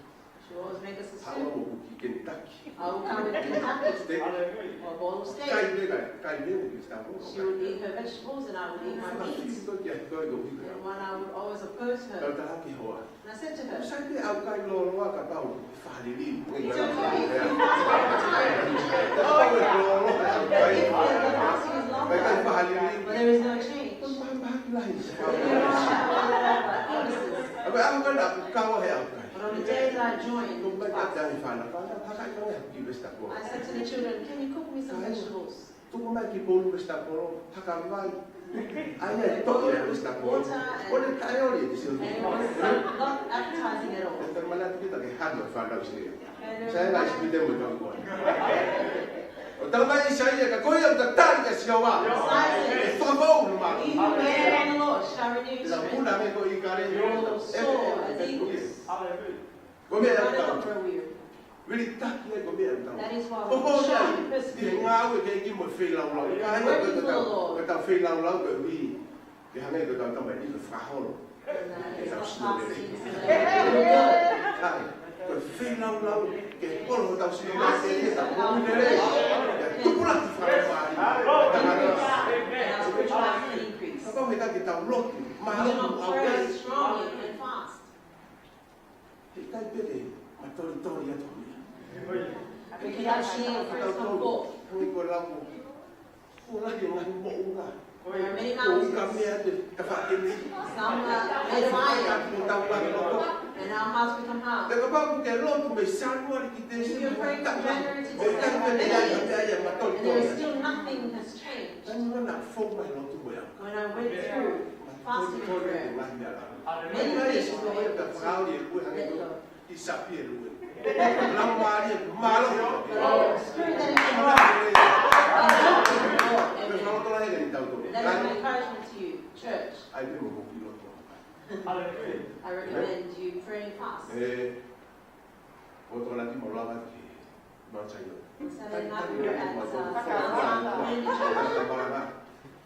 She always make us a soup. Haʻu au ʻo kiʻi Kentucky. I would come with Kentucky. Steak. Or a bowl of steak. Kai pē, kai, kai pē, vegetable. She would eat her vegetables and I would eat my meat. Fakafili ko ia ko e ko ia. And one, I would always oppose her. Tau tā ki hoa. And I said to her, Sai pē ʻaukai lōloa kapau ʻe fakaliliu. It's okay if you fast for today. Kapau ʻe lōloa ʻaukai. If the fasting is longer, but there is no change. Mahaki lahi. There are promises. ʻA ia ko e ʻaukai naʻa ku kau he ʻaukai. But on the day that I joined, Tuku mai kiate au e fānau, fānau, hakaʻi mai ha kiʻi vegetable. I said to the children, "Can you cook me some vegetables?" Tuku mai kiʻi poulu vegetable, haka mai. ʻAi ai toʻi e vegetable. Water and, ʻo ne taʻeoli e sio. And it was not appetizing at all. ʻO te manatu kita ke hanu e fānau sio. And there was Sai ngai sipite mo tau koe. ʻO talamai ʻe ʻAisea, ka ko ia ʻoku tatali kia Sihova. Isaiah says, ʻE fakapōʻuli ʻene mā. "He who waits on the Lord shall renew his strength." Pea puna ange ko e ʻīkale. They will soar as eagles. Ko e meʻa ʻoku tau. They will not grow weary. Vilitaki ai ko e meʻa ʻoku tau. That is why we shall persevere. Ko e meʻa ʻoku tau. ʻI he ngāue ki he ʻEiki mo e feilaulau. Working for the Lord. Ka ʻi ai ko e tau, ko e tau feilaulau ko e ui. Ke hangē ko e tau tama ʻi he fakaholo. And, uh, it's not fasting, it's, uh, ʻIkai. Ko e feilaulau ke holo hotau sino mai ke ʻi he tau moʻui lelei. Ke tupulaki fakamālie. And our spiritual life can increase. Kapau he ʻikai ke tau lotu, mā If we do not pray strongly and fast. He ʻikai pē ke matolitoli atu ia. We can actually first come forth. Hangē ko e lau ko, kuo lahi e ngaahi moʻunga. There are many mountains. Ko e ʻuhinga meʻa te ta faʻa kemi. Some, uh, made of iron. Ko tau ngaahi moʻunga. And our hearts become hard. Te kapau ke lotu mei Sānuali ki Tēsema. If you're praying from January to December, ʻIkai pē ke ʻi ai ha meʻa ia matolitoli. And there is still nothing has changed. Taimi naʻa ku fou mai he lotu mo e ʻaho. When I went through fasting and prayer, many things were able to let go. Spirit that is in us. And that is an encouragement to you, church. I recommend you pray and fast. Ko tona ki mo lava ki Mount Zion. So then after that, uh, Mount Zion.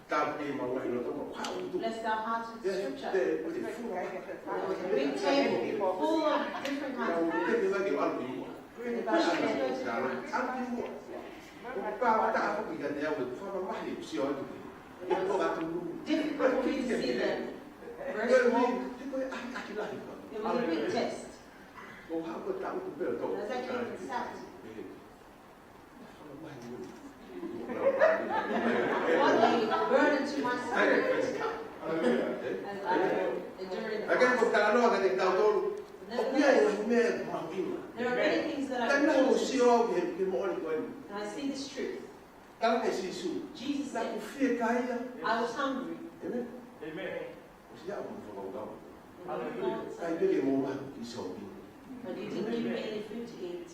Tau ke mau ai loto mau hau tu. Bless our hearts with scripture. Te, te, te, There was a big table full of different kinds of foods. Te, te, te, te, alu ki mua. The question is, where to find? Alu ki mua. Ko pau ta ako ki ka te au e fakamamahi sio atu ki. E ko atu. Difficult for me to see them. Verse four. Te, te, te, ai, ai, lahi. It was a big test. Ko hau ko tau tu pē o tau. As I came and sat. What a burden to my spirit. As I endure the fast. Nevertheless, there are many things that I can do. And I see this truth. Jesus said, I was hungry. And I thought, but you didn't give me any food to eat.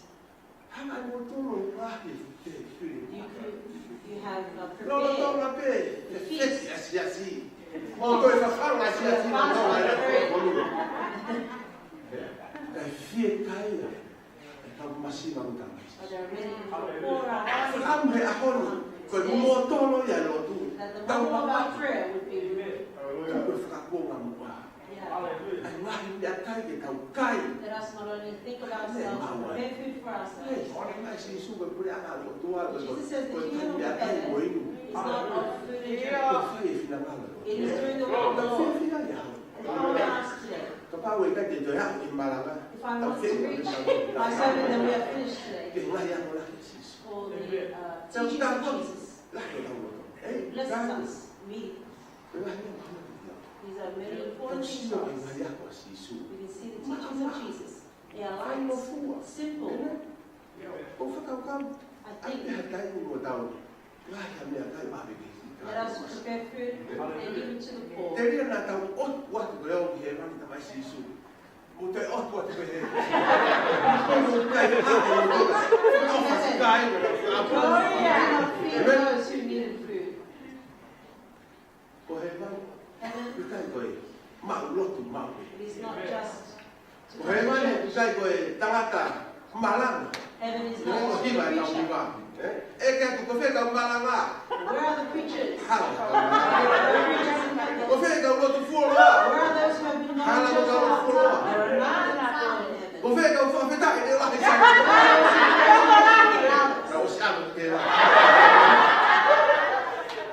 Hanga ʻe kimoutolu ʻo ʻaʻahi e fefine. You could, you have, uh, prepared the feast. Lolotonga pē e fefine asiasi. Mo toe fafanga asiasi mo toe fafanga e fefine. Kae fiekaia e kau masiva mo e kau masiva. But there are many who pour out. Fakaʻamu he ʻaho ni, ko e mōtolo ia e lotu. That the motto of our prayer would be removed. Ko e fakakuonga muʻa. Yeah. ʻA e ngaahi meʻakai ke tau kai. Let us not only think of ourselves, but prepare food for ourselves. He ʻomi mai Sīsū ko e puleʻanga ʻo e ʻOtua, Jesus says the kingdom of heaven is not of food and drink. Ko e fai e finangalo. It is doing the will of the Lord. Tau fiefia ia. And how about us today? Kapau ʻe ʻikai te u toe aʻu ki he malanga. If I'm not to reach my sermon, then we are finished today. Ke ngaahi ako lahi ʻa Sīsū. For the, uh, teachings of Jesus. Lahi ʻetau loto. Blesses us immediately. These are many important things for us. We can see the teachings of Jesus. They are light, simple. I think let us prepare food and give it to the poor. He said, "Do not feed those who need food." Ko hēvani, ʻikai ko e maʻu lotu maʻu. It is not just to come to church. Ko hēvani, ʻikai ko e tangata malanga. Heaven is not just a preacher. Ko e hiva e tau hiva. ʻE ke atu, ko fē kau malanga? Where are the preachers? Hala. The preachers in heaven. Ko fē kau lotu fuoloa? Where are those who have been going to church a long time? Hala mo kau lotu fuoloa. There are none in heaven. Ko fē kau fakafetaʻi ʻe lahi sai? Ka ʻosi ʻalu ke la.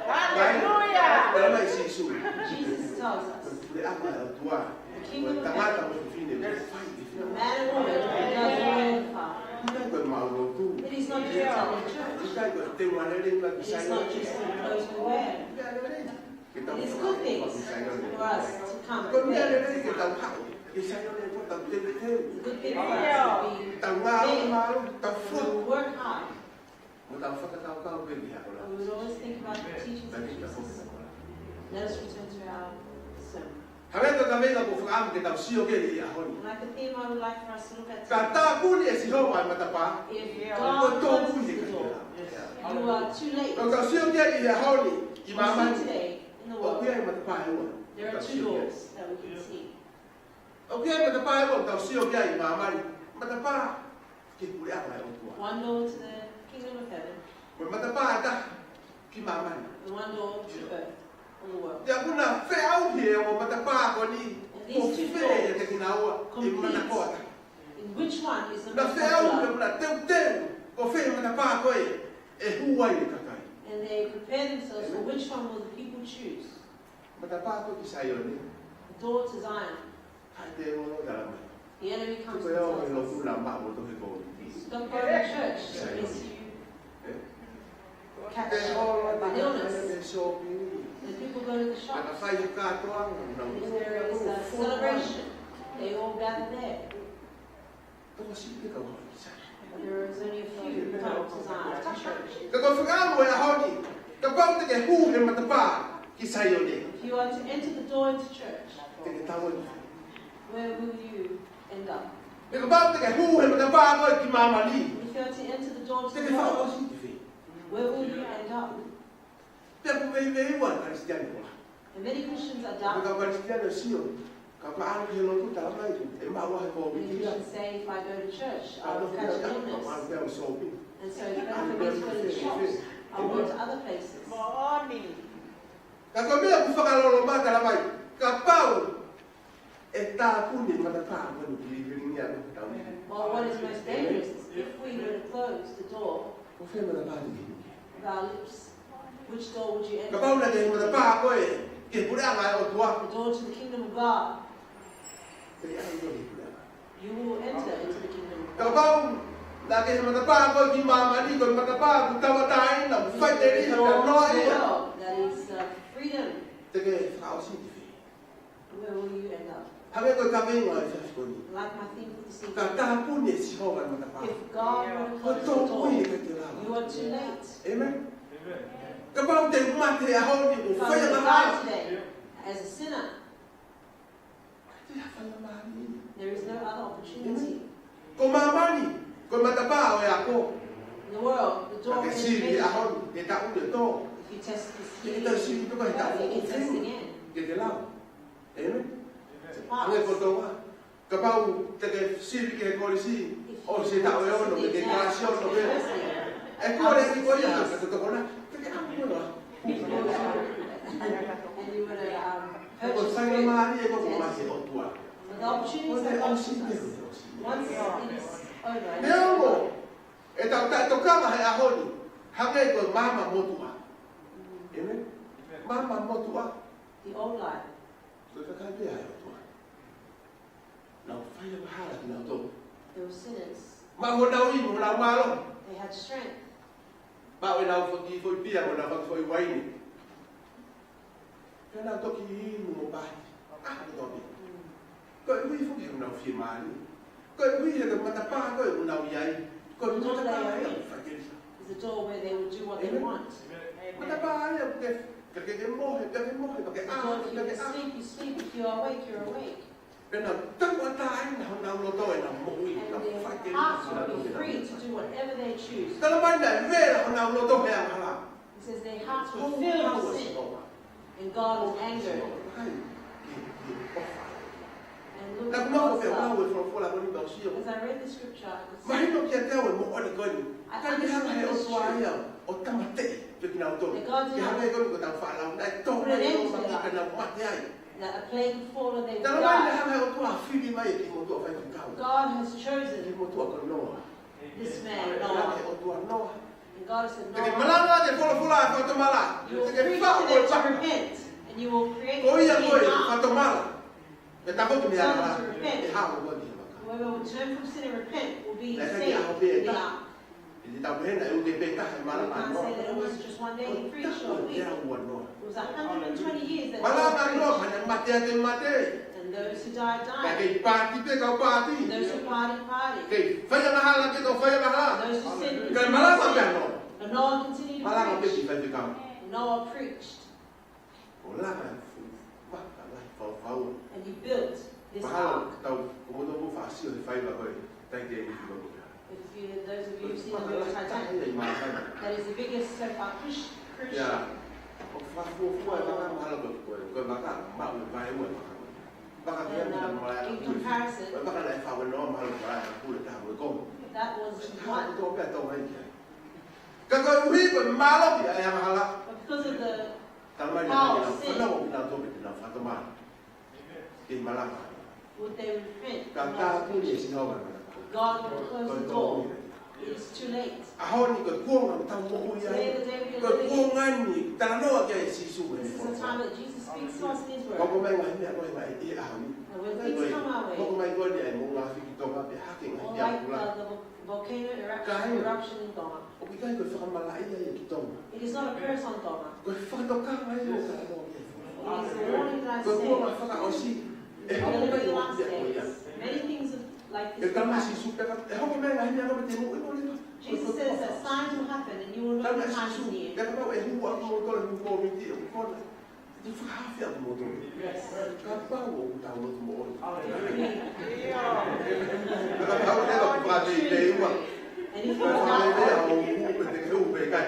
Hallelujah. Tala mai Sīsū. Jesus tells us. Ko e puleʻanga ʻo e ʻOtua. The kingdom of heaven. Ko e tangata mo e fefine, ko e fai e finangalo. Man and woman who does the will of the Father. ʻIkai ko e maʻu lotu. It is not just telling church. ʻIkai ko e teu alele ma ki Saione. It is not just the clothes we wear. Meʻa lelei. It is good things for us to come and pray. Ko e meʻa lelei ke tau haʻu ki Saione ʻo tau teuteu. It's a good thing for us to be faithful, to work hard. Mo tau fakakaukau pē ki he ako lahi. And we would always think about the teachings of Jesus. Let us return to our sermon. Hangē ko e kaveinga ʻoku ou fakaʻamu ke tau sio ki ai he ʻaho ni. Like the theme I would like for us to look at today. Ka tāpuni ʻe Sihova e matapā, ko e tōmui he kaila. If God closes the door, you are too late. Ka tau sio ki ai he ʻaho ni, ʻi māmani. We see today in the world, ʻoku ʻi ai e matapā ʻe ua. There are two doors that we can see. ʻOku ʻi ai e matapā ʻe ua ʻoku tau sio ki ai ʻi māmani. Matapā ki he puleʻanga ʻo e ʻOtua. One door to the kingdom of heaven. Mo e matapā ʻe taha ki māmani. And one door to earth, on the world. Pea ʻoku na feʻao Ko e matapā ko eni, ko fē ʻiate kinaua ʻe manakoa atu. In which one is the most popular? Na feʻauhi, na teuteu, ko fē e matapā ko ē ʻe hū ai e kakai. And they prepare themselves for which one will the people choose. Matapā ko ē ki Saione. The door to Zion. Haʻu e tēvolo, talamai. The enemy comes and tells us, "Stop going to church unless you catch an illness." And people go to the shops. If there is a celebration, they all gather there. But there is only a few who come to Zion, to church. Ka ko e fakaʻamu he ʻaho ni, kapau te ke hū he matapā ki Saione, if you are to enter the door into church, te ke tau ai ki fē? Where will you end up? Pea kapau te ke hū he matapā ko ē ki māmani, if you are to enter the door to the world, te ke fakaʻosi ki fē? Where will you end up? Pea ʻoku veiveiua e Kalisitiane kotoa. And many Christians are doubting. Ka ko e Kalisitiane ʻoku sio, kapau ʻe ʻalu ki he lotu, talamai ʻe maʻu ʻe he Kōviti ia. Many Christians say, "If I go to church, I will catch an illness." Ka ʻalu pē ʻo shopping. And so it's better for me to go to the shops. I'll go to other places. Ka ko e meʻa ʻoku fakaloloma, talamai, kapau ʻe tāpuni e matapā ko eni ki living ia no tau. Well, what is most dangerous is if we were to close the door of our lips, which door would you enter? Ko fē e matapā te ke hū ki ai? Kapau naʻe ʻi he matapā ko ē ki he puleʻanga ʻo e ʻOtua, the door to the kingdom of God, te ke ʻalu ki he puleʻanga. You will enter into the kingdom of God. Kapau naʻe ʻi he matapā ko ē ki māmani, ko e matapā ʻoku tauʻatāina, ʻoku faʻiteliha, ʻoku noaʻia, that is, uh, freedom, te ke fakaʻosi ki fē? Where will you end up? Hangē ko e kaveinga ʻo e efiafi ko eni. Like my theme for this evening. Ka tāpuni ʻe Sihova e matapā, if God were to close the door, ko e tō ui, ʻikai te lava. You are too late. Amen. Kapau te u mate he ʻaho ni ʻo fai angahala, if I were to die today as a sinner, ʻikai te ʻi ai ha faingamālie. There is no other opportunity. Amen. Ko māmani, ko e matapā ʻo e ako. The world, the door is open. Ka ke sivi he ʻaho ni, he taʻu ni ʻe tō. If you test this year, you have to get tested again. Te ke tau sivi pē he taʻu ni ʻe tolu ke ke lau. Amen. Hangē ko Tonga. Kapau te ke sivi ki he kolisi, ʻosi e taʻu ʻe ono, te ke kalasi ono pē. ʻE kole ʻe he kiʻi ko ia, ka te tokona, te ke ʻalu mo ia. And you would have, um, purchased it. Ko e faingamālie ko ē ʻoku ʻomai ʻe he ʻOtua. But the opportunities that God gives us, once it is over, and it's over. Neongo ʻetau taʻetokanga he ʻaho ni, hangē ko e maama motuʻa. Amen. Maama motuʻa. The old life. Ko e kakai pē ʻa e ʻOtua. Nau fai angahala kinautolu. They were sinners. Maʻu honau ivi, honau mālohi. They had strength. Maʻu ʻenau foʻi, foʻi pia, mo ʻenau foʻi uaine. Pea nau toki inu mo pāti. Ah, ko tō pē. Mm. Koeʻuhi foki he ʻoku nau fiemālie. Koeʻuhi he ko e matapā ko ē ʻoku nau ʻi ai, ko e matapā ia ʻoku faʻiteliha. The door they are in is a door where they will do what they want. Amen. Matapā ia ʻoku ke, ka ke, ke mohe, ka ke mohe, ka ke ʻā, ka ke ʻā. The door, if you sleep, you sleep. If you are awake, you're awake. Pea nau tauʻatāina honau loto ʻenau moʻui, nau faʻiteliha. And their hearts will be free to do whatever they choose. Talamai naʻe vela honau loto he angahala. He says their hearts were filled with sin, and God was angry. And look, God saw. As I read the scripture, I could see, I understood this truth. Mahino kiate au e moʻoni ko eni. Kae ʻikai hanga he ʻOtua ia ʻo tāmateʻi pē kinautolu. That God did not put an end to that. Ke hangē ko eni ko ʻetau fānau, naʻe tō mai ʻenau maki pea nau mate ai. That a plague would fall and they would die. Talamai naʻe hanga he ʻOtua ʻo fili mai e kiʻi motuʻa faifekau. God has chosen this man, Noah. Kiʻi motuʻa ko Noa. Naʻe hanga he ʻOtua, Noa, and God has said, Noah, te ke malanga ʻaki e folofola ʻa e fakatomala. You will preach to them to repent, and you will create a clean heart. Ko ia ko e fakatomala. Pea tafoki mei he angahala, ʻe hao koe ki he vaka. Tell them to repent. Whoever will turn from sin and repent will be saved in the ark. Naʻe ʻikai ke ʻi ai ha pē ʻe taha. ʻE te tau pehē naʻe ʻikai ke pē taha e malanga ʻa Noa. We can't say that it was just one day he preached or a week. Ko e taʻu ʻe teau ua ʻa Noa. It was a hundred and twenty years that Noah preached. Malanga ʻa Noa, naʻe mate ʻa e mate. And those who died, died. Naʻe kei pāti pē kau pāti. Those who party, party. Kei fai angahala pē kau fai angahala. Those who sinned continued to sin. Kae malanga pē ʻa Noa. But Noah continued to preach. Malanga pē ki he faifekau. Noah preached. ʻO langa e fuʻu vaka lahi fau fau. And he built this ark. Mahalo ʻoku tau, ko moutolu ʻoku faʻa sio he faiva ko e Titanic ko ē. If you, those of you who've seen the movie Titanic, that is the biggest so far cruise, cruise ship. Yeah. ʻOku fakafuofua e vaka mahalo ko e, ko e vaka maʻu e vaeua e vaka ko ē. Vaka ko ē, and, um, in comparison, ko e vaka naʻe fai ʻe Noa mahalo ko e vaka pule taha mo e konga. That was one. Ko e tō pē ʻa Tonga ia. Ka koeʻuhi ko e mālohi ʻa e angahala. But because of the power of sin, talamai naʻe ʻikai ke nau fanongo kinautolu ki heʻenau fakatomala. Malanga. Would they repent? Ka tāpuni ʻe Sihova e matapā. God will close the door. It is too late. ʻAho ni ko e kuonga ʻoku tau moʻui ai. Today, the day we are living in. Ko e kuonga ni, talanoa ki ai ʻa Sīsū ʻi he. This is a time that Jesus speaks to us in his word. Hoko mai ngaahi meʻa ko ē ʻi he ʻaho ni. And when things come our way, hoko mai ko eni ʻa e moʻunga afi ki Tonga pea hake ngaahi meʻa pula. Or like, uh, the volcano eruption in Tonga. ʻOku ʻikai ko e fakamalaʻia ia ki Tonga. It is not a curse on Tonga. Ko e fakatokanga ia ʻo e talanoa ki ai. It is a warning that I say. Ko e kuonga fakaʻosi. ʻE hoko mai ngaahi meʻa ko ia. Many things like this will happen. Talamai ʻe Sīsū, pea ka, ʻe hoko mai ngaahi meʻa ko ia pea te mou ʻilo leva. Jesus says that signs will happen and you will know the time is near. Talamai ʻe Sīsū, pea kapau ʻe hū ʻa kimoutolu ʻi he moviti ʻoku kona, te u fakahaofi ʻa kimoutolu. Yes. Kapau ʻoku tau lotu moʻoni. Kapau leva ʻoku fakateitei ua. And if you are not, kapau leva ʻoku pē te ke hū pē ʻikai.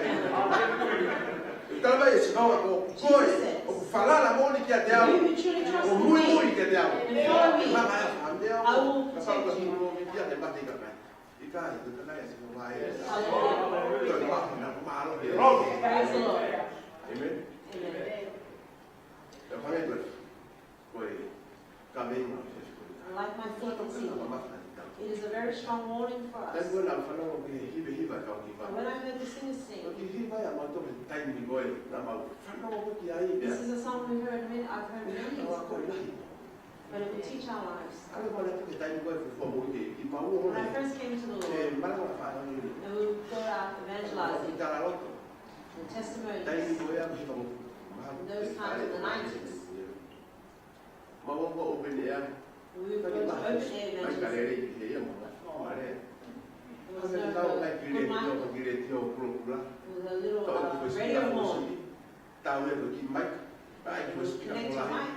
Talamai ʻe Sihova, ko koe ʻoku falala moʻoni kiate au, ʻo muimui kiate au, ʻe maka ʻa e fāmili au. Kapau ko e moviti ʻe mate ʻikai. ʻIkai, ko e kakai ʻa Sihova ē. Hallelujah. Ko e mahu na mālō. Praise the Lord. Amen. Amen. Ko e hangē ko e, ko e kaveinga ʻo e efiafi ko eni. Like my theme this evening, it is a very strong warning for us. Taimi ko ē naʻa ku fanongo ki he hivahiva ʻa e kau hiva. And when I heard the singers sing, ko e hiva ia ʻa mautolu he taimi ko ē naʻa mau fanongo ki ai pea. This is a song we heard many, I've heard many years ago. But it will teach our lives. ʻAlu mai ʻa e taimi ko ē ʻoku ou fuofua moʻui ai, ʻi he maʻu ʻo. When I first came to the Lord, ʻe malanga fānau ni. And we would go out evangelizing. Fakatalaloto. The testimonies. Taimi ko ē ʻoku ou hiva mo. Those times in the nineties. Maʻu ʻo open air. We would go to open air evangelism. Mai ka lele ki he ia mo. Mare. There was no good mic. Hangē ko e tau mai ki he letiō, ki he letiō kulokula. It was a little, uh, radio horn. Tau e ki he mic. Ai, ko e speaker. Connect to mic,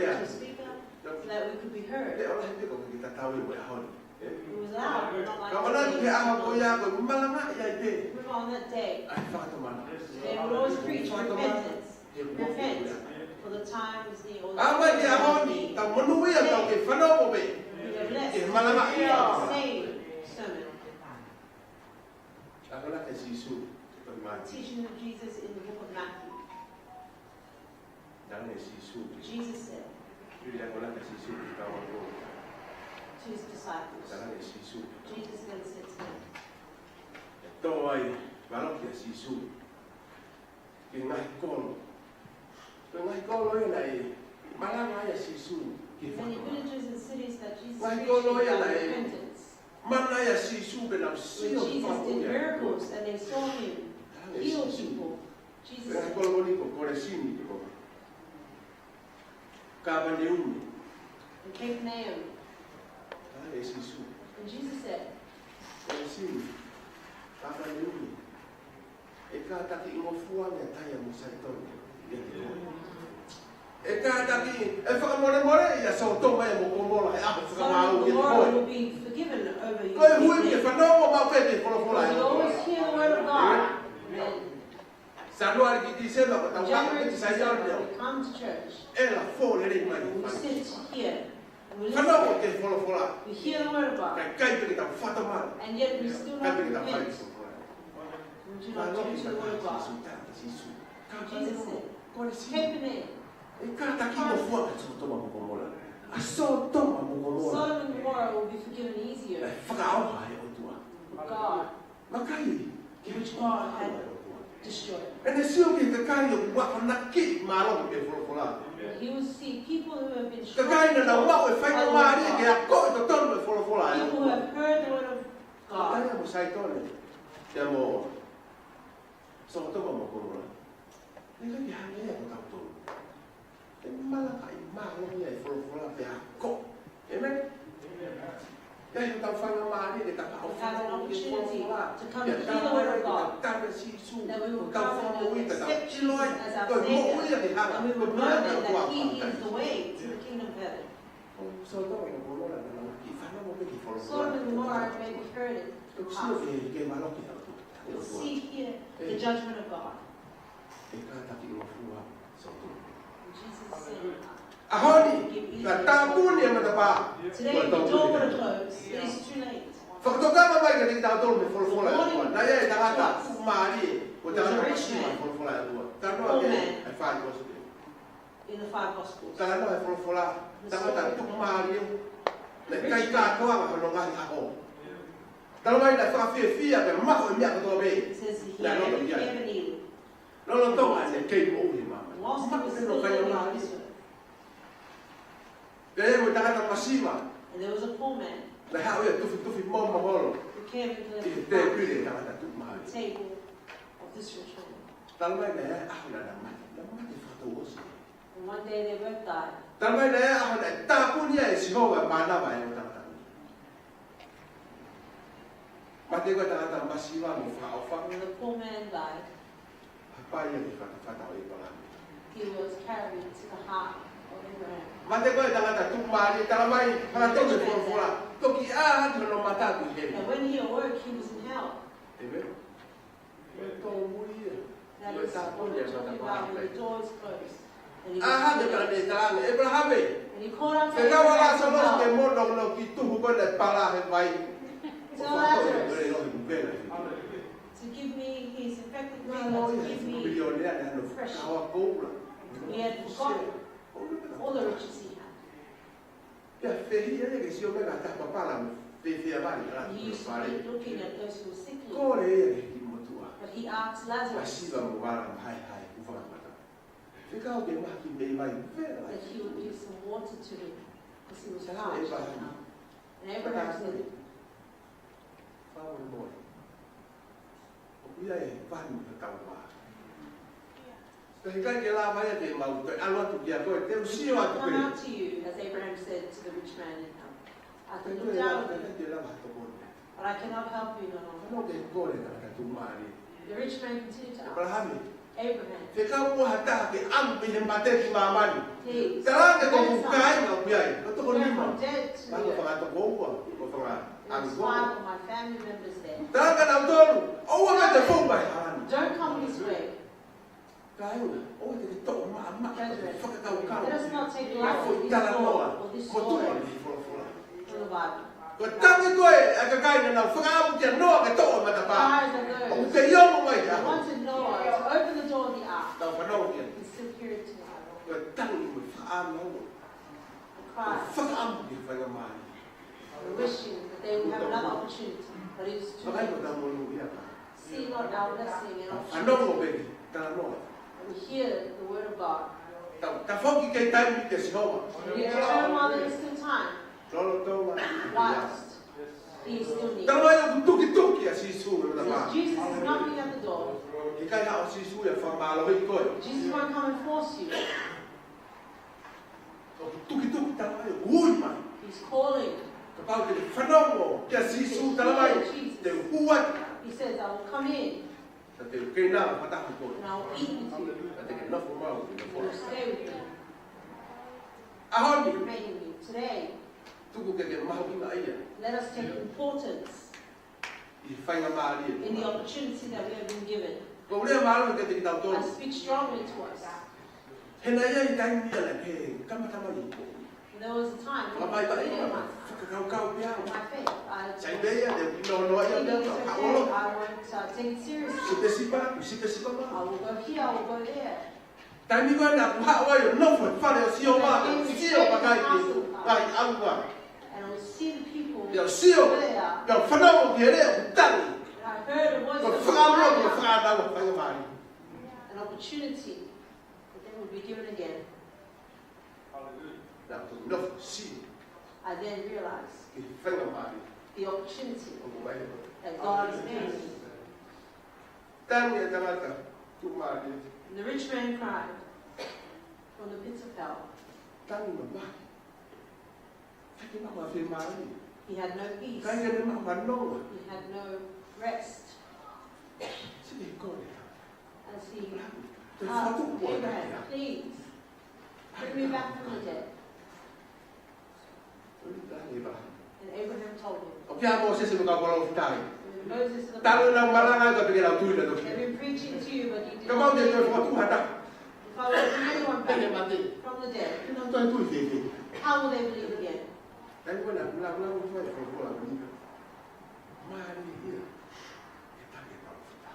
to speaker, so that we could be heard. Pea ʻoku lahi pē ko e kiʻi tatau ia mo e ʻaho ni. It was loud, but not like today. Ka ʻoku lahi pē ʻaho ko ia ko e malanga ia ai pē. Remember on that day, ai fakatomala. They would always preach repentance. Repent, for the time is near, or the time is near. ʻA mai ki he ʻaho ni, tau monūʻia, tau kei fanongo pē. We are blessed to hear the same sermon. Akonaki ʻa Sīsū, ko e Mātiu. Teaching of Jesus in the book of Matthew. Talaange ʻe Sīsū. Jesus said, Pili akonaki ʻa Sīsū ki he kau ako. To his disciples. Talaange ʻe Sīsū. Jesus then said to them, ʻE tō ai valoki ʻa Sīsū ki he ngaahi kolo. Ko e ngaahi kolo ia naʻe malanga ai ʻa Sīsū ki he fakatomala. Many villages and cities that Jesus preached in repentance. Ngaahi kolo ia naʻe mana ai ʻa Sīsū pea nau sio ki he fakamoʻui ʻa e kolo. When Jesus did miracles and they saw him heal people, Jesus said, ko e ngaahi kolo ko eni ko Kolesini, ko Kapaneume. And Capernaum. Talaange ʻe Sīsū. And Jesus said, Kolesini, Kapaneume. ʻE kātakiʻi ngofua ange ʻa Taia mo Saitone ʻiate koe. ʻE kātakiʻi, ʻe fakamolemoleʻi ʻa Sōtoma ia mo Komola he ʻaho fakamaau ʻiate koe. Sodom and Gomorrah will be forgiven over you. Ko e hui ke fanongo maʻu pē ki he folofola ʻa e ʻOtua. Because you always hear the word of God. Amen. Sānuali ki Tīsema, ko ʻetau January to December, we come to church. ʻE la fō lelei mai. And we sit here. And we listen. Fanongo ki he folofola. We hear the word of God. Kae ʻikai pē ke tau fakatomala. And yet we still not repent. Kae ʻikai pē ke tau fai folofola. We do not turn to the word of God. Sīsū, talaange ʻe Sīsū. Jesus said, Kolesini. Capernaum. ʻE kātakiʻi ngofua ange ʻa Sōtoma mo Komola. ʻA Sōtoma mo Komola. Sodom and Gomorrah will be forgiven easier. ʻE fakaʻauha ʻe he ʻOtua. God. Vakai ki he. Which God had destroyed. ʻEne sio ki he kakai ʻoku akonakiʻi mālohi pē folofola. He will see people who have been struck. Kakai naʻa nau maʻu e faingamālie ke akoʻi totonu e folofola ʻa e ʻOtua. People who have heard the word of God. Taia mo Saitone, pea mo Sōtoma mo Komola. ʻIkai ke hangē ia ko tautolu. ʻE malanga ʻi mālohi ʻa e folofola pea ako. Amen? ʻIkai ke tau faingamālie ke tau aʻu. We have an opportunity to come and hear the word of God, that we will come and accept Jesus as our Savior, and we will know then that He is the way to the kingdom of heaven. Sodom and Gomorrah may be heard in the past. We'll see here the judgment of God. ʻE kātakiʻi ngofua ʻa Sōtoma. Jesus said, ʻAho ni, ka tāpuni e matapā. Today, if the door were to close, it is too late. Fakatokanga mai kiate kitautolu mei he folofola ʻa e ʻOtua. Naʻe ʻi ai e tangata tuʻumālie, ko e tangata masiva ʻi he folofola ʻa e ʻOtua. Talanoa ki ai ʻa e fai kosipeli. In the five Gospels. Talanoa he folofola, tangata tuʻumālie, naʻe ʻikai kātoanga hono ngaahi ʻaho. Talamai naʻe fakafiefia pea maʻu e meʻa kotoa pē. It says he had everything he ever needed. Lolotonga ʻene kei moʻui he māmani. Whilst he was still living on this earth. Pea ʻi ai mo e tangata masiva. And there was a poor man. Naʻe haʻu ia ʻo tufitufi mo maholo. Who came and left the tēpile ʻo e tangata tuʻumālie. Table of this rich man. Talamai naʻe ʻi ai e ʻaho naʻa na mate. Na mate fakatouʻosi. And one day they both died. Talamai naʻe ʻi ai e ʻaho naʻe tāpuni ai ʻe Sihova e mānava ʻo e tangata. Mate ko ē tangata masiva mo fakaʻofa. When the poor man died, hapai ia ki he fatafata ʻo ʻĒpalahame. He was carried to the heart of Abraham. Mate ko ē tangata tuʻumālie, talamai, hanga tonu e folofola, toki ʻā hake hono mata ki heli. And when he awoke, he was in hell. ʻĒmeni. Ko e tōmui ia. That is what we're talking about when the door is closed. And he ʻĀ hake, talamai, ʻĒpalahame. And he called out to Abraham, fekau ʻa Lāsalosi ke mo nau nau ki tuhu ko ē naʻe pala he vai. Tell Lazarus to give me his infected finger, to give me fresh. He had forgotten all the riches he had. Pea fehiʻa ia ke sio mai ki he taha papala mo fēfē vale, ka la. He used to be looking at those who were sickly. Kole ia ki he kiʻi motuʻa. But he asked Lazarus, masiva mo vala mo haehae, ʻoku fakamatala. Fekau ke maʻu kiʻi meʻi vai, vela. That he would give some water to him, 'cause he was parched. Sa ʻĒpalahame. And Abraham said, fakamolemole. ʻOku ʻi ai e vanu he tauvā. Pea ʻikai ke lava ia ke mau toe ʻalu atu kiate koe, te u sio atu pē. Come out to you, as Abraham said to the rich man in hell. I can look down on you, but I cannot help you, no, no. Fanongo ki he kole ʻa e tangata tuʻumālie. The rich man continued to ask, ʻĒpalahame, Abraham, fekau muʻa ha taha ke ʻalu mei he mate ki māmani. Please, tala ange ki hoku kāinga ʻoku ʻi ai, ko e toko nima. Pea ko e fanga tokoua, ko e fanga ʻami ko. There's five of my family members there. Tala ange kia nautolu, ʻoua naʻa te fou mai hala ni. Don't come this way. Kāinga, ʻoua te ke toʻo maʻamaʻa, brethren, fakakaukau, let us not take lightly this thought or this story from the Bible. Foʻi talanoa motuʻa mei he folofola. Ko e tangi ko ē ʻa e kakai naʻa nau fakaʻamu kia Noa ke toʻo e matapā. Cries of those who wanted Noah to open the door of the ark. ʻOku kei ongo mai he ʻaho. Tau fanongo ki ai. And still hear it tonight. Ko e tangi mo e fakaʻamu. The cry. Ko e fakaʻamu ki he faingamālie. Wishing that they would have another opportunity, but it is too late. Vakai ko e tau monūʻia ka. See not our blessing and opportunity. Fanongo pē ki he talanoa. And hear the word of God. Tau, tafoki ki he taimi kia Sihova. We need to turn while there is still time. Lolotonga. Whilst he is still near. Talamai ʻoku tukituki ʻa Sīsū he matapā. Because Jesus is knocking at the door. ʻIkai haʻu ʻa Sīsū ia ʻo fakamālohiʻi koe. Jesus won't come and force you. ʻOku tukituki, talamai ʻoku ui mai. He's calling. Kapau te ke fanongo kia Sīsū, talamai, te u hū atu. He says, "I will come in." Pea te u kei nau fakataha mo koe. And I will eat with you. Pea te ke nofo maʻau, te u nofo. You will stay with me. ʻAho ni. Remain with me. Today. Tuku ke ke mahuʻingaʻia. Let us take importance ʻi he faingamālie. In the opportunity that we have been given. ʻOku ou lea mālohi kiate kitautolu. I speak strongly to us. He naʻe ʻi ai e taimi ia naʻe kamata mai. There was a time when I was leading my, fakakaukau pē au. My faith. I, sai pē ia, te u nonoa ia pē au, ka olo. I won't, uh, take it seriously. Sipesipa, sipesipa ma. I will go here, I will go there. Taimi ko ē naʻa ku haʻu ai ʻo nofo he fale ʻo Sihova, ʻo sio ki he ngaahi ʻalu. And I would see the people there. Pea u sio, pea u fanongo ki he lea ʻoku tangi. And I heard a voice that was crying out. Ko e fakaʻamu, ko e fakaʻamu, faingamālie. An opportunity that they would be given again. Naʻa ku nofo ʻo sio. I then realized the opportunity that God has made me. Tangi e tangata tuʻumālie. And the rich man cried from the pits of hell. Tangi mamahi. ʻIkai ke maʻu ha fiemālie. He had no peace. ʻIkai ke ne maʻu ha nonga. He had no rest. Sio ki he kole. As he asked Abraham, "Please, bring me back from the dead." And Abraham told him. ʻOku ʻi ai ʻa Mōsese mo e kau palōfita ia. When Moses and the prophets, talu ʻenau malanga ka peke lau tui na toki. They've been preaching to you, but you did not believe. Kapau te ke toe fokotuʻu ha taha. If I were to bring anyone back from the dead, how will they believe again? Taimi ko ē naʻa ku lau, lau, lau, lau, lau, lau, lau. Mālie ia. He tangi e palōfita.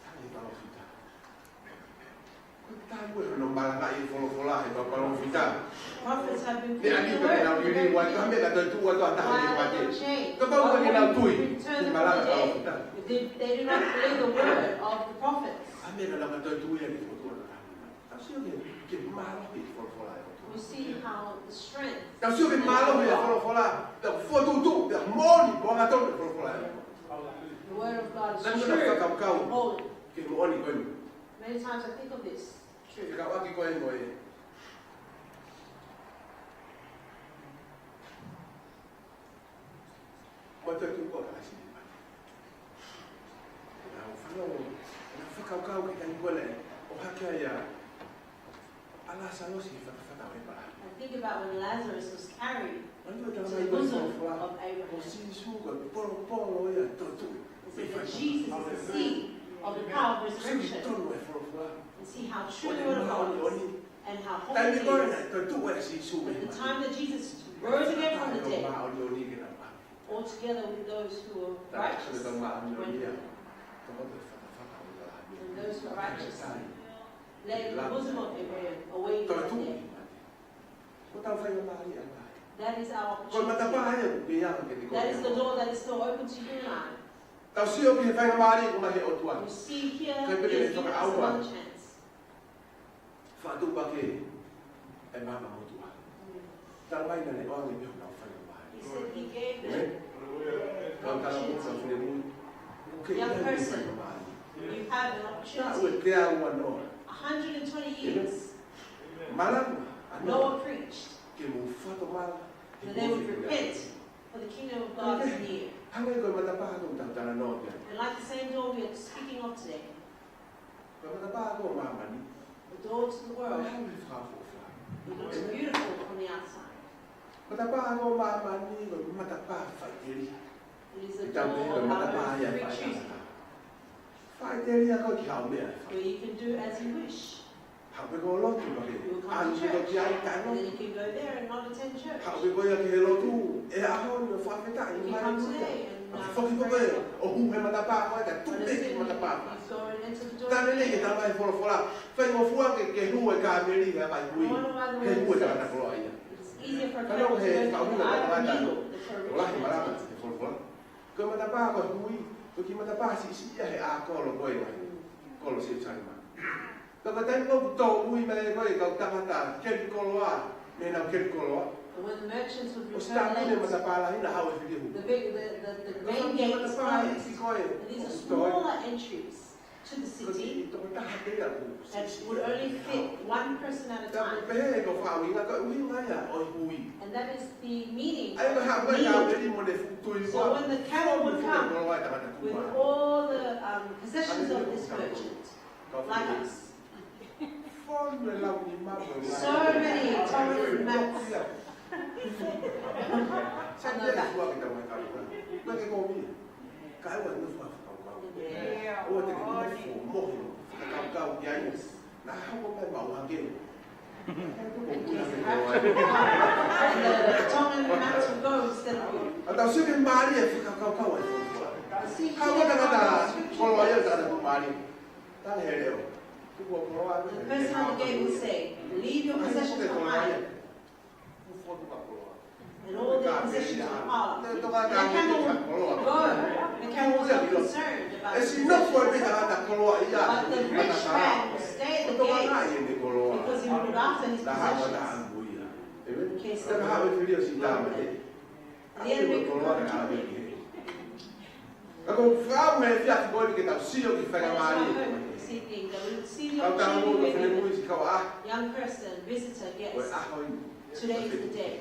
Tangi e palōfita. Ko e Taimi ko ē hono malangaʻi e folofola ʻe he kau palōfita. Prophets have been preaching the word for the very thing. Meʻa ni pē ke nau liliu ai, ka meʻa ka toetuʻu atu ʻa e taha mei mate. Kapau ʻoku ʻikai ke nau tui ki he malanga ʻa e palōfita. If they, they do not believe the word of the prophets. Ka meʻa ka nau ka toetuʻu ia ki he ʻOtua. Tau sio ki he, ki he mālohi e folofola ʻa e ʻOtua. We see how the strength. Tau sio ki he mālohi e folofola. Pea fokotuʻutuʻu, pea moʻoni, moʻoni angatonu e folofola ʻa e ʻOtua. The word of God is true, holy. Taimi ko ē naʻa ku fakakaukau ki he moʻoni ko eni. Many times I think of this truth. Fekauʻaki ko ē mo e, mo e toetuʻu ko ē ʻa Kalaisi. Naʻa ku fanongo, naʻa ku fakakaukau ki he taimi ko ē naʻe ʻohake ai ʻa Lāsalosi he fatafata ʻo ʻĒpalahame. I think about when Lazarus was carried to the bosom of Abraham. Ko Sīsū ko e polopolo ia ʻo e toetuʻu. It said that Jesus is the seed of the power of resurrection. Sio ki he tonu e folofola. And see how true the word of God is and how holy it is. Taimi ko ē naʻe toetuʻu ai ʻa Sīsū mei he mate. But the time that Jesus rose again from the dead, all together with those who were righteous went there. And those who were righteous lay in the bosom of Abraham, away from death. Ko ʻetau faingamālie ʻaupito. That is our opportunity. Ko e matapā ia ʻoku kei ʻalu kiate koe. That is the door that is still open to you and I. Tau sio ki he faingamālie ʻoku ʻomai ʻe he ʻOtua. We see here, yes, give us another chance. Kae pehē ʻe he fakaʻauha. Fakatuʻupakē e maama motuʻa. Mm. Talamai naʻe ʻoange pē honau faingamālie. He said he gave them an opportunity. Amen. Kau tala mo e kau finemui. Young person, you have an opportunity. Ua teau ua noa. A hundred and twenty years. Amen. Malanga ʻa Noa. Noah preached. Ke mou fakatomala. That they would repent, for the kingdom of God is near. Hangē ko e matapā ko ē ʻoku tau talanoa ki ai. And like the same door we are speaking of today, Ko e matapā ko ē ʻo māmani. The door to the world. Ko e hā e fakaʻofoʻofa. It looks beautiful from the outside. Matapā ko ē ʻo māmani, ko e matapā faʻiteliha. It is a door of free choosing. Ke tau pehē ko e matapā ia ʻa e faʻiteliha. Faʻiteliha ko ē ke haʻu meʻa ʻe fai. Where you can do as you wish. Haʻu pē koe ʻo lotu pea ke ʻalu pē koe ki ai taʻe lotu. You will come to church, and then you can go there and not attend church. Haʻu pē koe ia ki he lotu he ʻaho ni ʻo fakafetaʻi, haleluia. You can come today and, uh, praise God. Pea ke foki pē koe ʻo hū he matapā ko ē, kae tuʻu pē ki he matapā. But as soon as you go and enter the door, tali lelei ke talamai ʻe he folofola, faingofua ke, ke hū e kāmeli he ʻikai hui. He hui e tangata koloaʻia. It's easier for a camel to go through the eye of a needle than for a rich man to enter. Fanongo he faʻahinga ʻo e tangata koloaʻia, ʻo lahi malanga he folofola. Ko e matapā ko e hui, ko e kiʻi matapā siʻisiʻi ia he ʻā kolo ko ē ʻi he kolo Selusalema. Ka ko e taimi ko ē ʻoku tō ui mai ko ē e kau tangata keli koloa, mei heʻenau keli koloa. And when the merchants would return late, ʻosi tāpuni e matapā lahi naʻa haʻu e fili ʻo hū. The big, the, the, the main gate is closed. Ka ko e matapā siʻi ko ē ʻoku tō ai. And these are smaller entries to the city that would only fit one person at a time. Ko e kiʻi tangata ia ʻoku tō ai. Ka ʻoku pehē ko e faʻahinga, ko e ʻuhinga ia ʻo e hui. And that is the meaning of need. ʻA ia ko e haʻu e kāmeli mo ʻene fuʻu tui. So when the camel would come with all the, um, possessions of this merchant, like us, so many Tongan mats. Sa te fua ki tau mai kalu. Mai ke komi. Ka ʻoua ʻe nofo ʻo fakakaukau. Yeah. ʻOua te ke nofo ʻo mohe ʻo fakakaukau ki ai. Naʻa hoko mai mau hake. And the Tongan mats will go instead of you. ʻA tau sio ki he mālie e fakakaukau ʻa e folofola. Haʻu e tangata koloaʻia, tangata mālie. Tala he leʻo. Tuku hoʻo koloa. The person at the gate will say, "Leave your possessions behind." And all their possessions were piled. The camel would go. The camel was not concerned about his possessions. But the rich man would stay at the gate because he would look after his possessions in case someone wanted them. And the enemy could come and kill him. Ka ʻoku ou fakaʻamu he efiafi ko eni ke tau sio ki he faingamālie. That's my hope this evening, that we would see the opportunity when the young person, visitor, guest. Ko e ʻaho ni. Today is the day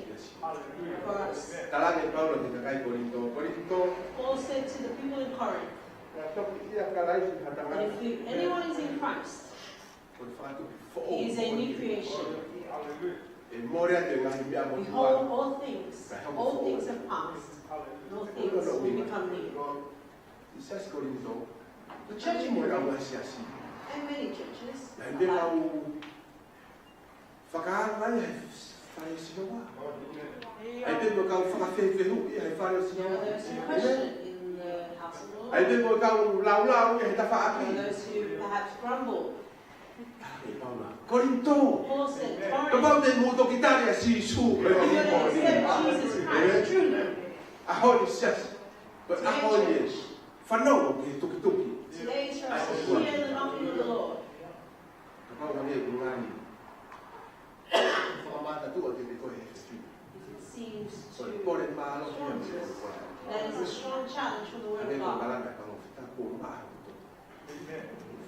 for us. Talaange ʻe Paula ki he kakai Kolinitō, Kolinitō. Paul said to the people in Corinth, Ka ko ia ʻoku ʻia Kalaisi ha tangata, that if you, anyone is in Christ, ko e fakatupu foʻou. He is a new creation. ʻE mole atu e ngaahi meʻa motuʻa. Behold, all things, all things have passed, and all things will become new. Siasi Kolinitō. The church in Corinth. Mo e kau ngaahi siasi. And many churches are like. Naʻe meʻa ʻoku fakaanga ia he fale ʻo Sihova. ʻAi pē mo e kau fakafehuʻi ia he fale ʻo Sihova. There are those who question in the house of the Lord. ʻAi pē mo e kau laulau ia he tafaʻaki. There are those who perhaps grumble. Talaange ʻe Paula, Kolinitō. Paul said, Corinth, kapau te mou toki tali ʻa Sīsū, if you accept Jesus Christ, truly, ʻaho ni, siasi, ko e ʻaho ni ē, fanongo ki he tukituki. Today is for us to hear the knocking of the Lord. Kapau ʻoku ne ʻuhinga ni, fakamātā tuʻa ke ne koe he fefine. If it seems too strong to us, that is a strong challenge from the Word of God. Hangē ko e palani ʻa e palōfita, kuo maʻa hoto.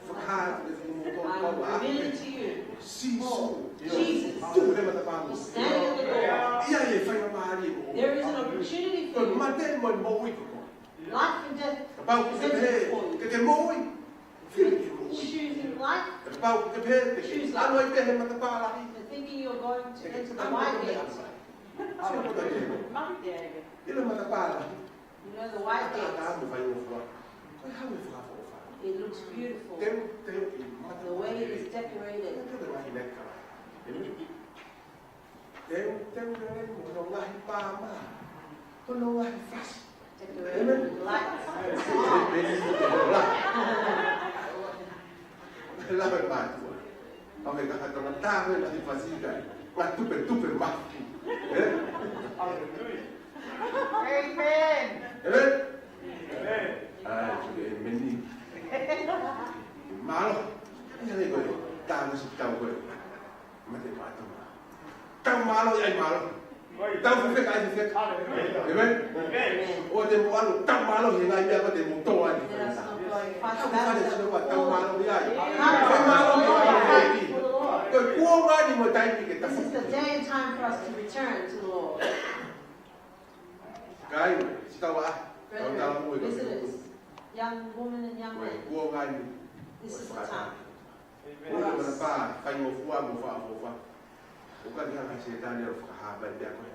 Fakahā atu kiate kimoutolu, I reveal it to you. Sīsū. Jesus. Tuʻu he matapā. Standing at the door. ʻI ai e faingamālie mo. There is an opportunity for you. Ko e mate mo e moʻui ko koe. Life and death. Kapau ʻoku ke pehē ke ke moʻui, fili ke moʻui. Choosing life. Kapau ʻoku ke pehē ke ke ʻalu ai pē he matapā lahi, and thinking you're going to enter the wide gate. ʻI he matapā lahi. You know, the wide gate. Ko e hau e fakaʻofoʻofa. It looks beautiful. Teu, teu ki mata. The way it is decorated. Teu, teu, teu, teu, mo hono ngaahi pāmā, hono ngaahi fasi. Decorated with lights. Lava e mātuʻa. Pea me ka hata mata, ngaahi fasi kai. Ngaahi tupe, tupe mafi. Hallelujah. Amen. Amen. Amen. Ai, amen. Mālō. Ia le koe. Tāna si tau koe. Mate mātuʻa. Tau mālō, ʻai mālō. Tau fefeka, ʻai fefeka. Amen. Amen. ʻOua te mou ʻalu tau mālō he ngaahi meʻa ko ē te mou tō ai. Let us not go and fight the battles that we fought. Tau mālō ia. Tau mālō ia. Ko e kuonga ni mo e taimi ke tau. This is the day and time for us to return to the Lord. Kāinga, siʻi kau ʻaho, kau talamuʻa, kau visitors, young women and young men. Ko e kuonga ni. This is the time. Ko e matapā faingofua mo fakaʻofoʻofa. ʻOku ʻikai ke hanga ʻe Sētane ʻo fakahā mai pē ko e.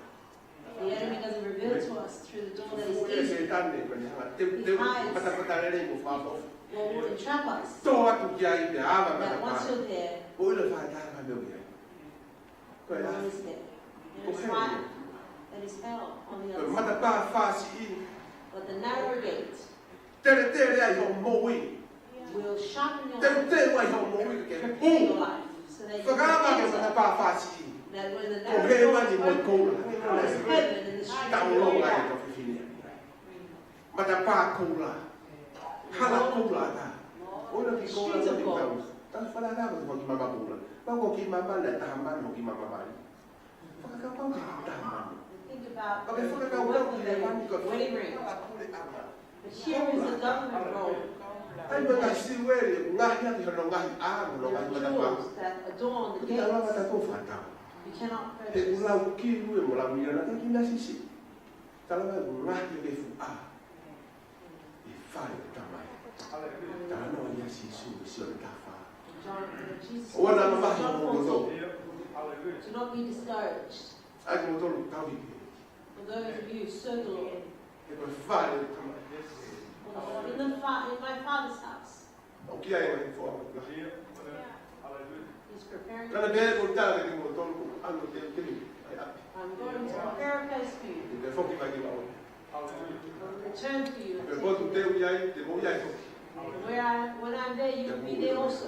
The enemy doesn't reveal to us through the door that is easy. Fufū ʻe Sētane, ko ʻene hanga ʻo teu, teu, he hides matapā lelei mo fakaʻofoʻofa. What will entrap us, tō atu ki ai pea ava matapā. That once you're there, ʻo ʻilo fakatātā mai ʻoku ʻi ai. Ko e afi. There is fire. That is hell on the other side. Ko e matapā fāsiʻi. But the narrow gate. Teletele ai hoʻo moʻui. Will sharpen your life. Teuteu ai hoʻo moʻui ke hū. Prepare your life so that you can enter. Fakaava ke matapā fāsiʻi. That when the narrow door is open, there is heaven in the street of God. Ko hēvani mo e koula. Tau lau ai ko fefine. Matapā koula. Hala koula ʻatā. ʻOua ki koula ko e tau. Tau falala ko e kiʻi mama koula. Pau ko e kiʻi mama naʻe taha mano, kiʻi mama mali. Fakakaukau ki he taha mano. Think about the wealth of a wedding ring. Pea ke fakakaukau ki he mani ko e pule ʻanga. But here is the government robe. ʻAi mo e ngaahi siueli, ngaahi ʻaki hono ngaahi ʻā, hono ngaahi matapā. Jewels that adorn the gates. ʻOku ʻikai lava ʻo fakatau. You cannot purchase. He ʻoku lau kilu ʻe mo lau miliona ka ki na sisi. Tala mai ʻoku ngaahi ʻa e fuʻa ʻi he fale ʻo e Tamai. Talanoa ia ʻa Sīsū ʻi Sione taha fā. John, Jesus says in John fourteen, ʻoua naʻa mamahi hoʻomou loto. Do not be discouraged. ʻAi kimoutolu tauhi pē. For those of you, serve the Lord. He ko e fale ʻo e Tamai. For the, in the fa-, in my Father's house. ʻOku ʻi ai e ngaahi foʻi ʻamanaki. He's preparing a place. Ka naʻe pehē ʻoku ou tala kiate kimoutolu ʻoku ou ʻalu ʻo teuteu ʻa e ʻapi. I'm going to prepare a place for you. Te u toe foki mai ke u ʻalu. I'll return for you and take you there. Pea ko e potu te u ʻi ai, te mou ʻi ai foki. And where I, when I'm there, you will be there also.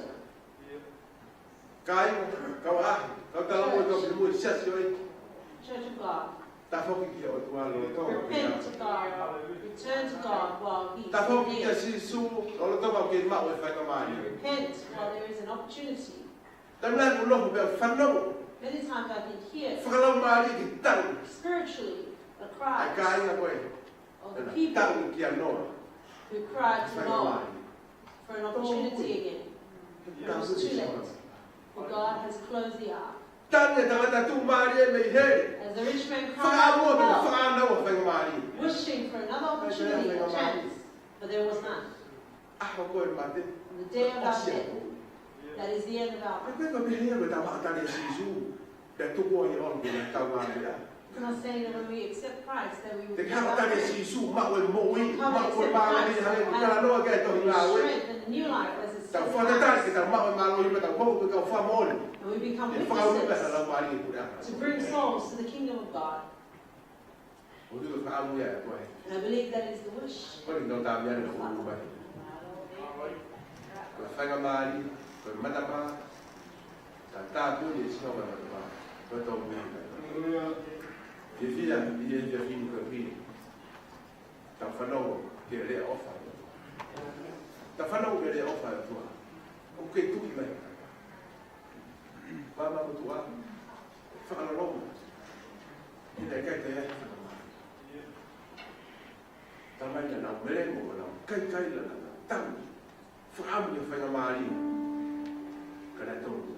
Kāinga, kau ʻaho, kau talamuʻa, kau finemui, siasi ʻo e ʻEiki. Church of God. Tafoki ki he ʻOtua lolotonga. Repent to God. Return to God while He is near. Tafoki kia Sīsū lolotonga ʻoku kei maʻu e faingamālie. Repent while there is an opportunity. Taimi lahi ʻoku ou nofo pea u fanongo. Many times I can hear. Fakalaumālie ki he tangi. Spiritually, the cries. ʻA e kāinga ko ē. Of the people who cried to God for an opportunity again. It was too late, for God has closed the eye. Tangi e tangata tuʻumālie mei heli. As the rich man cried out, wishing for another opportunity, a chance, but there was none. ʻAho ko e mate. On the day of our death, that is the end of our life. Ko e meʻa ia ko e tau haʻu ʻo tali ʻa Sīsū. Pea tuku ai ʻo ʻalu ki he tau ngāue. I'm not saying that when we accept Christ that we will be out there. Te ke haʻu ʻo tali ʻa Sīsū, maʻu e moʻui, maʻu e māmani, hangē ko e talanoa ki ai e tohi Ngāue. Come and accept Christ and have a new life as a sinner in Christ. Tau fakatatali ke tau maʻu e mālohi, pea tau hoko ko e kau fakamoʻoni. And we become witnesses to bring souls to the kingdom of God. ʻOku ou tui ko e fakaʻamu ia ʻa e ʻOtua. And I believe that is the wish of the Father. Ko e nau tāmi ane ko ʻulu mai. Ko e faingamālie, ko e matapā. Tāpuni ʻe Sihova ʻa e matapā, ko e tau mea. Fiefia, ʻi he efiafi ni ko e pili. Tau fanongo ki he leʻo ʻofa ʻa e ʻOtua. Tau fanongo ki he leʻo ʻofa ʻa e ʻOtua. ʻOku kei tuʻi mai. Māmā motuʻa. Fakalolonga. ʻI he ʻikai ke ai. Tamai naʻa nau melemo, naʻa nau kaikai, naʻa nau tanu. Fakaʻamu ke faingamālie. Ka naʻe tonu.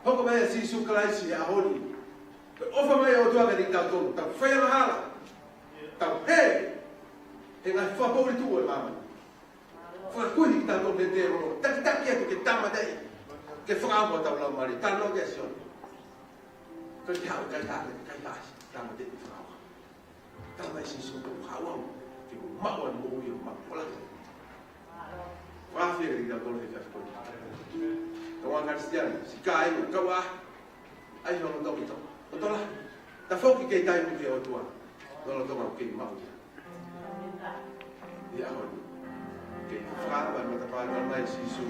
Hoko mai ʻa Sīsū Kalaisi he ʻaho ni. Ko e ʻofa mai ʻa e ʻOtua kiate kitautolu. Tau faiangahala. Tau hē. He ngaahi fakapoʻuli tuʻu ʻo e māmani. Fakakuihi kitautolu mei he tēvolo. Takitaki atu ke tāmateʻi. Ke fakaʻamu ʻetau laumālie. Talanoa ki ai ʻa Sione. Ko e haʻu, kai haʻu, kai haʻu. Tāmateʻi fakaʻamu. Tala mai Sīsū ko e haʻu au ke mou maʻu ʻa e moʻui ʻo maʻu ʻo lahi. Fakafeʻiloaki kiate kitautolu he efiafi ko eni. Kau Kalisitiane, siʻi kāinga, kau ʻaʻahi, ʻai hono toki toka. Ko e tola, tafoki kei taimi ki he ʻOtua. Lolotonga ʻoku kei maʻu ia. ʻI he ʻaho ni. Kei fakaava e matapā, tala mai Sīsū.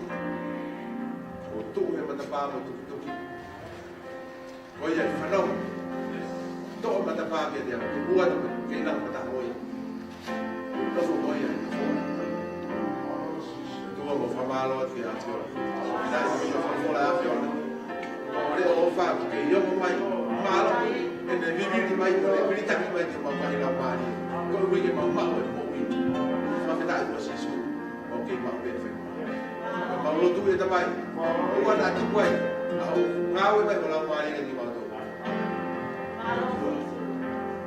ʻO tuʻu he matapā mo tukituki. Ko ia ʻe fanongo. Toʻo matapā kiate ia, tuku atu mai, kei lava mata mo ia. Nofo mo ia, nofo mo ia. ʻOtua, mau fakamālō atu ki he ʻAfiona. Kiate koe ʻa e folofola ʻa e ʻAfiona. Ko e leʻo ʻofa, kei ongo mai, mālō, ʻene vivili mai, ʻene vilitaki mai, ke mau maʻu ʻa e laumālie. Koeʻuhi ke mau maʻu e moʻui. Fakafetaʻi ʻa Sīsū. ʻOku kei maʻu pē fai. Mau lotu ʻe Tamai. ʻOua naʻa tuku ai. ʻA hoʻo ngāue mai ho Laumālie kiate kimautolu.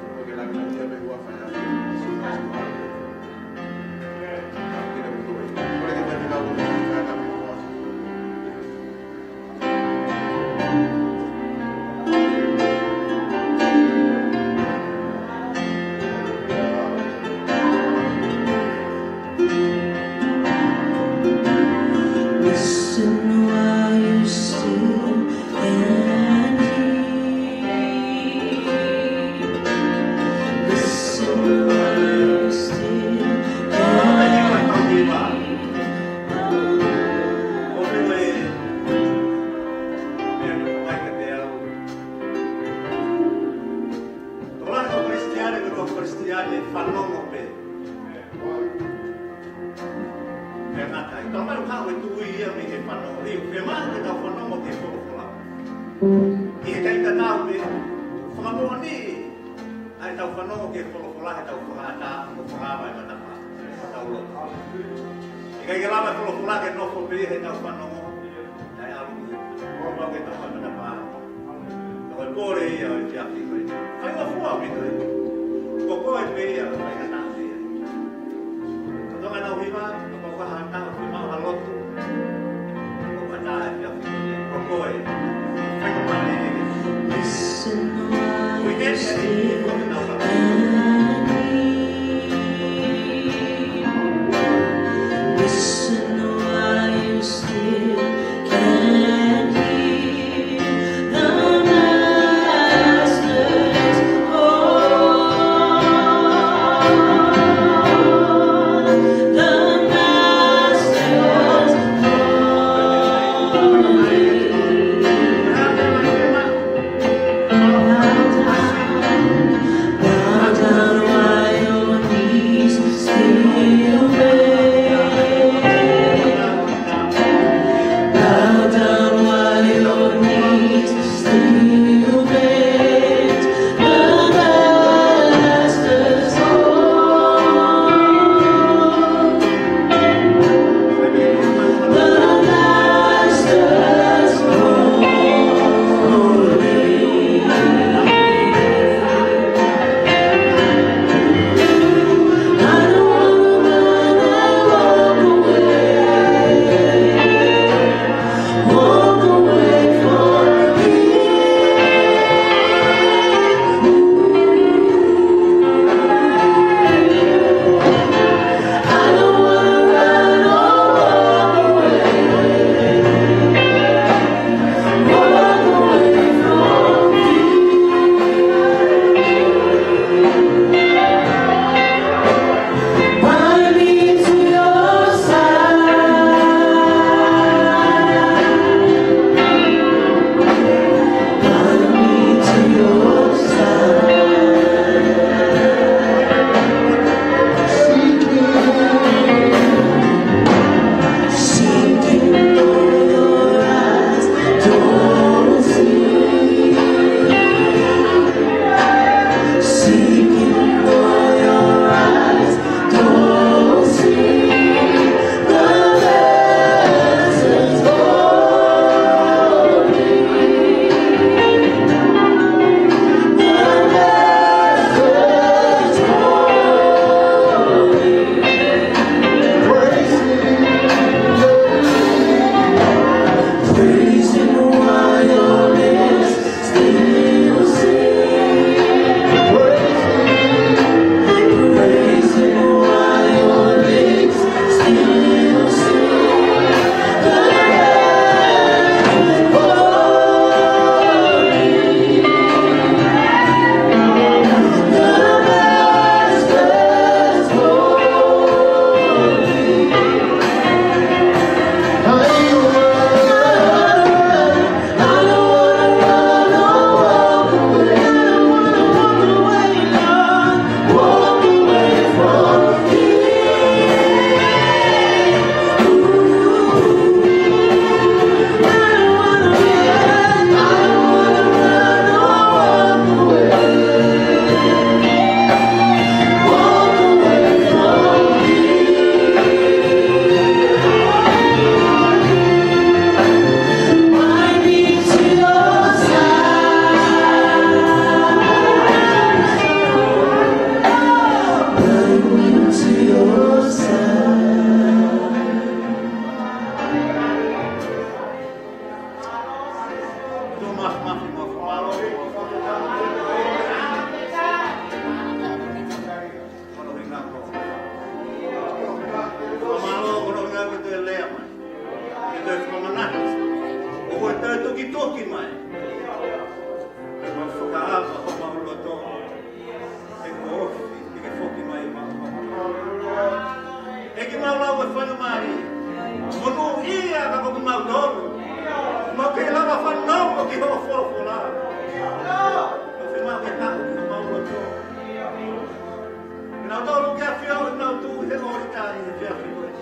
ʻOku ke langilangiʻia pē ʻi he huafa ʻo Sīsū Kalaisi. Kole ke fai kau. Listen while you still can hear. Listen while you still can hear. Tokolahi ʻo e Kalisitiane, ko e Kalisitiane fanongo pē. Pea ngata ai, tau mai ʻoku haʻu e tuʻi ia mei he fanongo. ʻIo, fiemaʻu ke tau fanongo ki he folofola. ʻI he taimi tatau pē, fakamoʻoni ʻa ʻetau fanongo ki he folofola, heʻetau fakaʻatā, mo fakaava e matapā, mo tau lotu. ʻIkai ke lava e folofola ke nofo pē ia heʻetau fanongo, naʻe ʻalu ia. Kuo pau ke tau fai matapā. Ka ko e pole ia ʻo e efiafi ko eni. Fai ua fua mi ko eni. Ko koe pē ia, ko e faingataʻa pē ia. Ko tonga nau hiva, ko koe ka hata, ko mau ha lotu. Ko ka tā e efiafi ko eni. Ko koe. Fai matapā ia. Listen while you still can hear. Listen while you still can hear the Master's call. The Master's call. Mālō, kono ringa ko. Mālō, kono ringa ko e toe lea mai. Ko e toe fakamanatu. Ko e toe tukituki mai. Ko e mau fakaava homau loto. He ko e ofi, ke ke foki mai ma. ʻEiki, mau lau e faingamālie. Monūʻia ka ko kimautolu. Mau kei lava fanongo ki hoʻo folofola. Mau fiemaʻu ke haʻu ki homau loto. Ke nau tolu ke afio, ke nau tuʻu he ʻōlita ʻi he efiafi ko eni.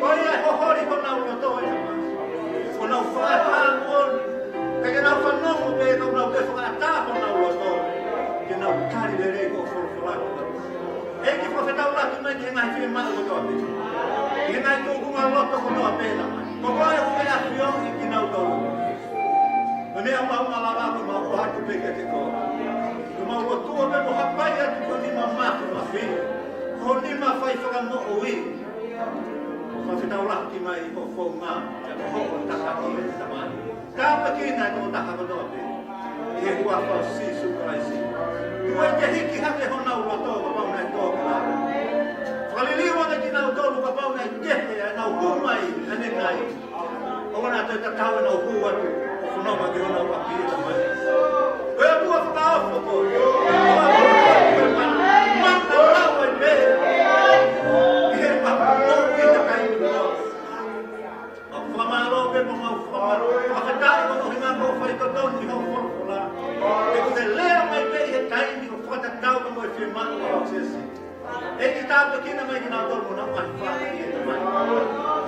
Ko ia ʻe holi honau loto ʻe Tamai. Ko honau fakaʻatā moʻoni. Ke nau fanongo pē, ka nau toe fakaʻatā honau loto. Ke nau tali lelei hoʻo folofola. ʻEiki, fakafetaulaki mai ki he ngaahi fiemaʻu kotoa pē. Ki he ngaahi tūkunga loto kotoa pē, Tamai. Ko koe ʻoku ke afioʻi kinautolu. Ko e meʻa mahuʻinga lava ke mau ʻoatu pē kiate koe. Ke mau lotua pē mo hapai atu ko e nima mafimafi. Ko e nima fai fakamoʻui. Fakafetaulaki mai hoʻo founga, ʻa e hoʻo tataki, Tamai. Tāpuekina e tokotaha kotoa pē. ʻI he huafa ʻo Sīsū Kalaisi. Tuku ke hiki hake honau loto kapau naʻe tō ki lalo. Fakaliliu ange kinautolu kapau naʻe kehe ʻenau hū mai ʻanenai. ʻOua naʻa toe tatau ʻenau hū atu ʻo fononga ki honau ʻapi, Tamai. Ko e ʻOtua fakaofo koe. Mata lau ai pē. ʻI he mapu moʻui ʻi he taimi ni. Mau fakamālō pē, mau fakamālō. Fakafetaʻi mo hono ʻuhinga ko e fai totonu ʻi hoʻo folofola. He ʻoku ke lea mai pē ʻi he taimi ʻoku fakatatau mo e fiemaʻu ʻa ho siasi. ʻEiki, tāpuekina mai kinautolu mo nau ʻahiʻahi ʻi he Tamai.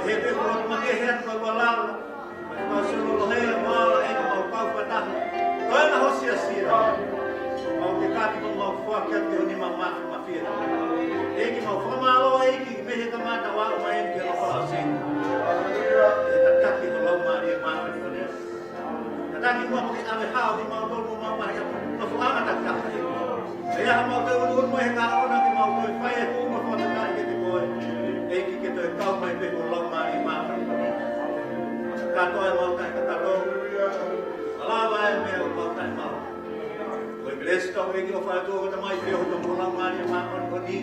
He pē ko e lotu makehe atu ka ua lava. Mau solo lohe ʻa e ʻEiki, mau kau fakataha. Ko e na ho siasi. Mau ke kaki mo mau foaki atu ki ho nima mafimafi. ʻEiki, mau fakamālō ʻEiki, mei he kamata ʻo aʻu mai ki he loto ʻo Sīsū. ʻE tataki ho Laumālie Māʻoniʻoni. Tataki muʻa mo ke ʻave hao kimautolu mo mau mai ʻa e nofoʻanga takitaha. ʻE ʻi ai haʻamau toe ʻunuʻunu mai he kahaʻu na ke mau toe fai e tuʻunga fakataha kiate koe. ʻEiki, ke toe kau mai pē ho Laumālie Māʻoniʻoni. Kātoa ʻemau taʻekakato. Lava e meʻa ʻoku mau taʻemaʻu. Ko e kelesi ʻa hotau ʻEiki ko e ʻofa ʻa e ʻOtua ko e Tamai, feohi mo e Laumālie Māʻoniʻoni,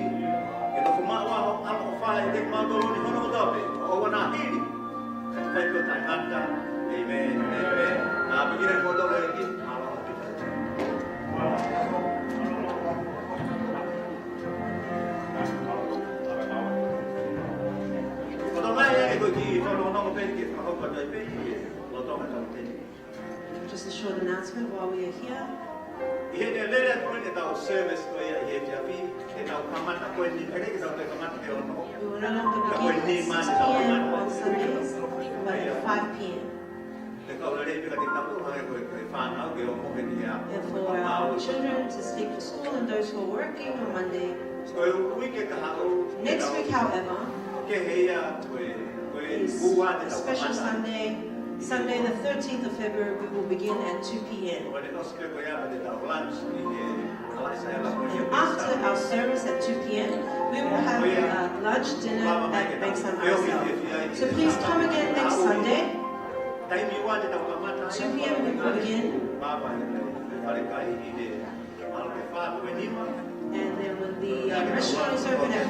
ke nofo maʻu ʻa e ʻaloʻofa ʻiate kimautolu ni hono kotoa pē, ʻo ʻoua naʻa hili, kae fai pē ʻo taʻengata. ʻĒmeni, ʻēmeni. Tāpuekina kimoutolu ʻe he ʻEiki. Ko e tau mai ʻe ko e kiʻi fanongonongo pē ke fakahoko atu ai pē ʻi he lolotonga ʻetau temi. Just a short announcement while we are here. ʻI heʻene lele atu eni ʻetau service ko ia ʻi he efiafi, ʻe tau kamata ko eni, ʻikai ke tau toe kamata he ono. We will no longer begin at six p.m. on Sundays, but at five p.m. Te kau lele pē ka te tau hangē ko e, ko e fānau ke ō mo eni ia. And for our children to sleep for school and those who are working on Monday. Ko e uike kahaʻu. Next week, however, ke he ia ko e, ko e is ua te a tau special kamata. Sunday, Sunday the thirteenth of February, we will begin at two p.m. Ko e ʻosi pē ko ia ka te tau lunch ʻi he Kalaisa ʻe la ko ia. And after our service at two p.m., we will have, uh, lunch, dinner at Bankstown Arsenal. So please come again next Sunday. Taimi ua te tau kamata. Two p.m. we will begin. Papa, pare kai ʻi he And then when the, uh, restaurant is open at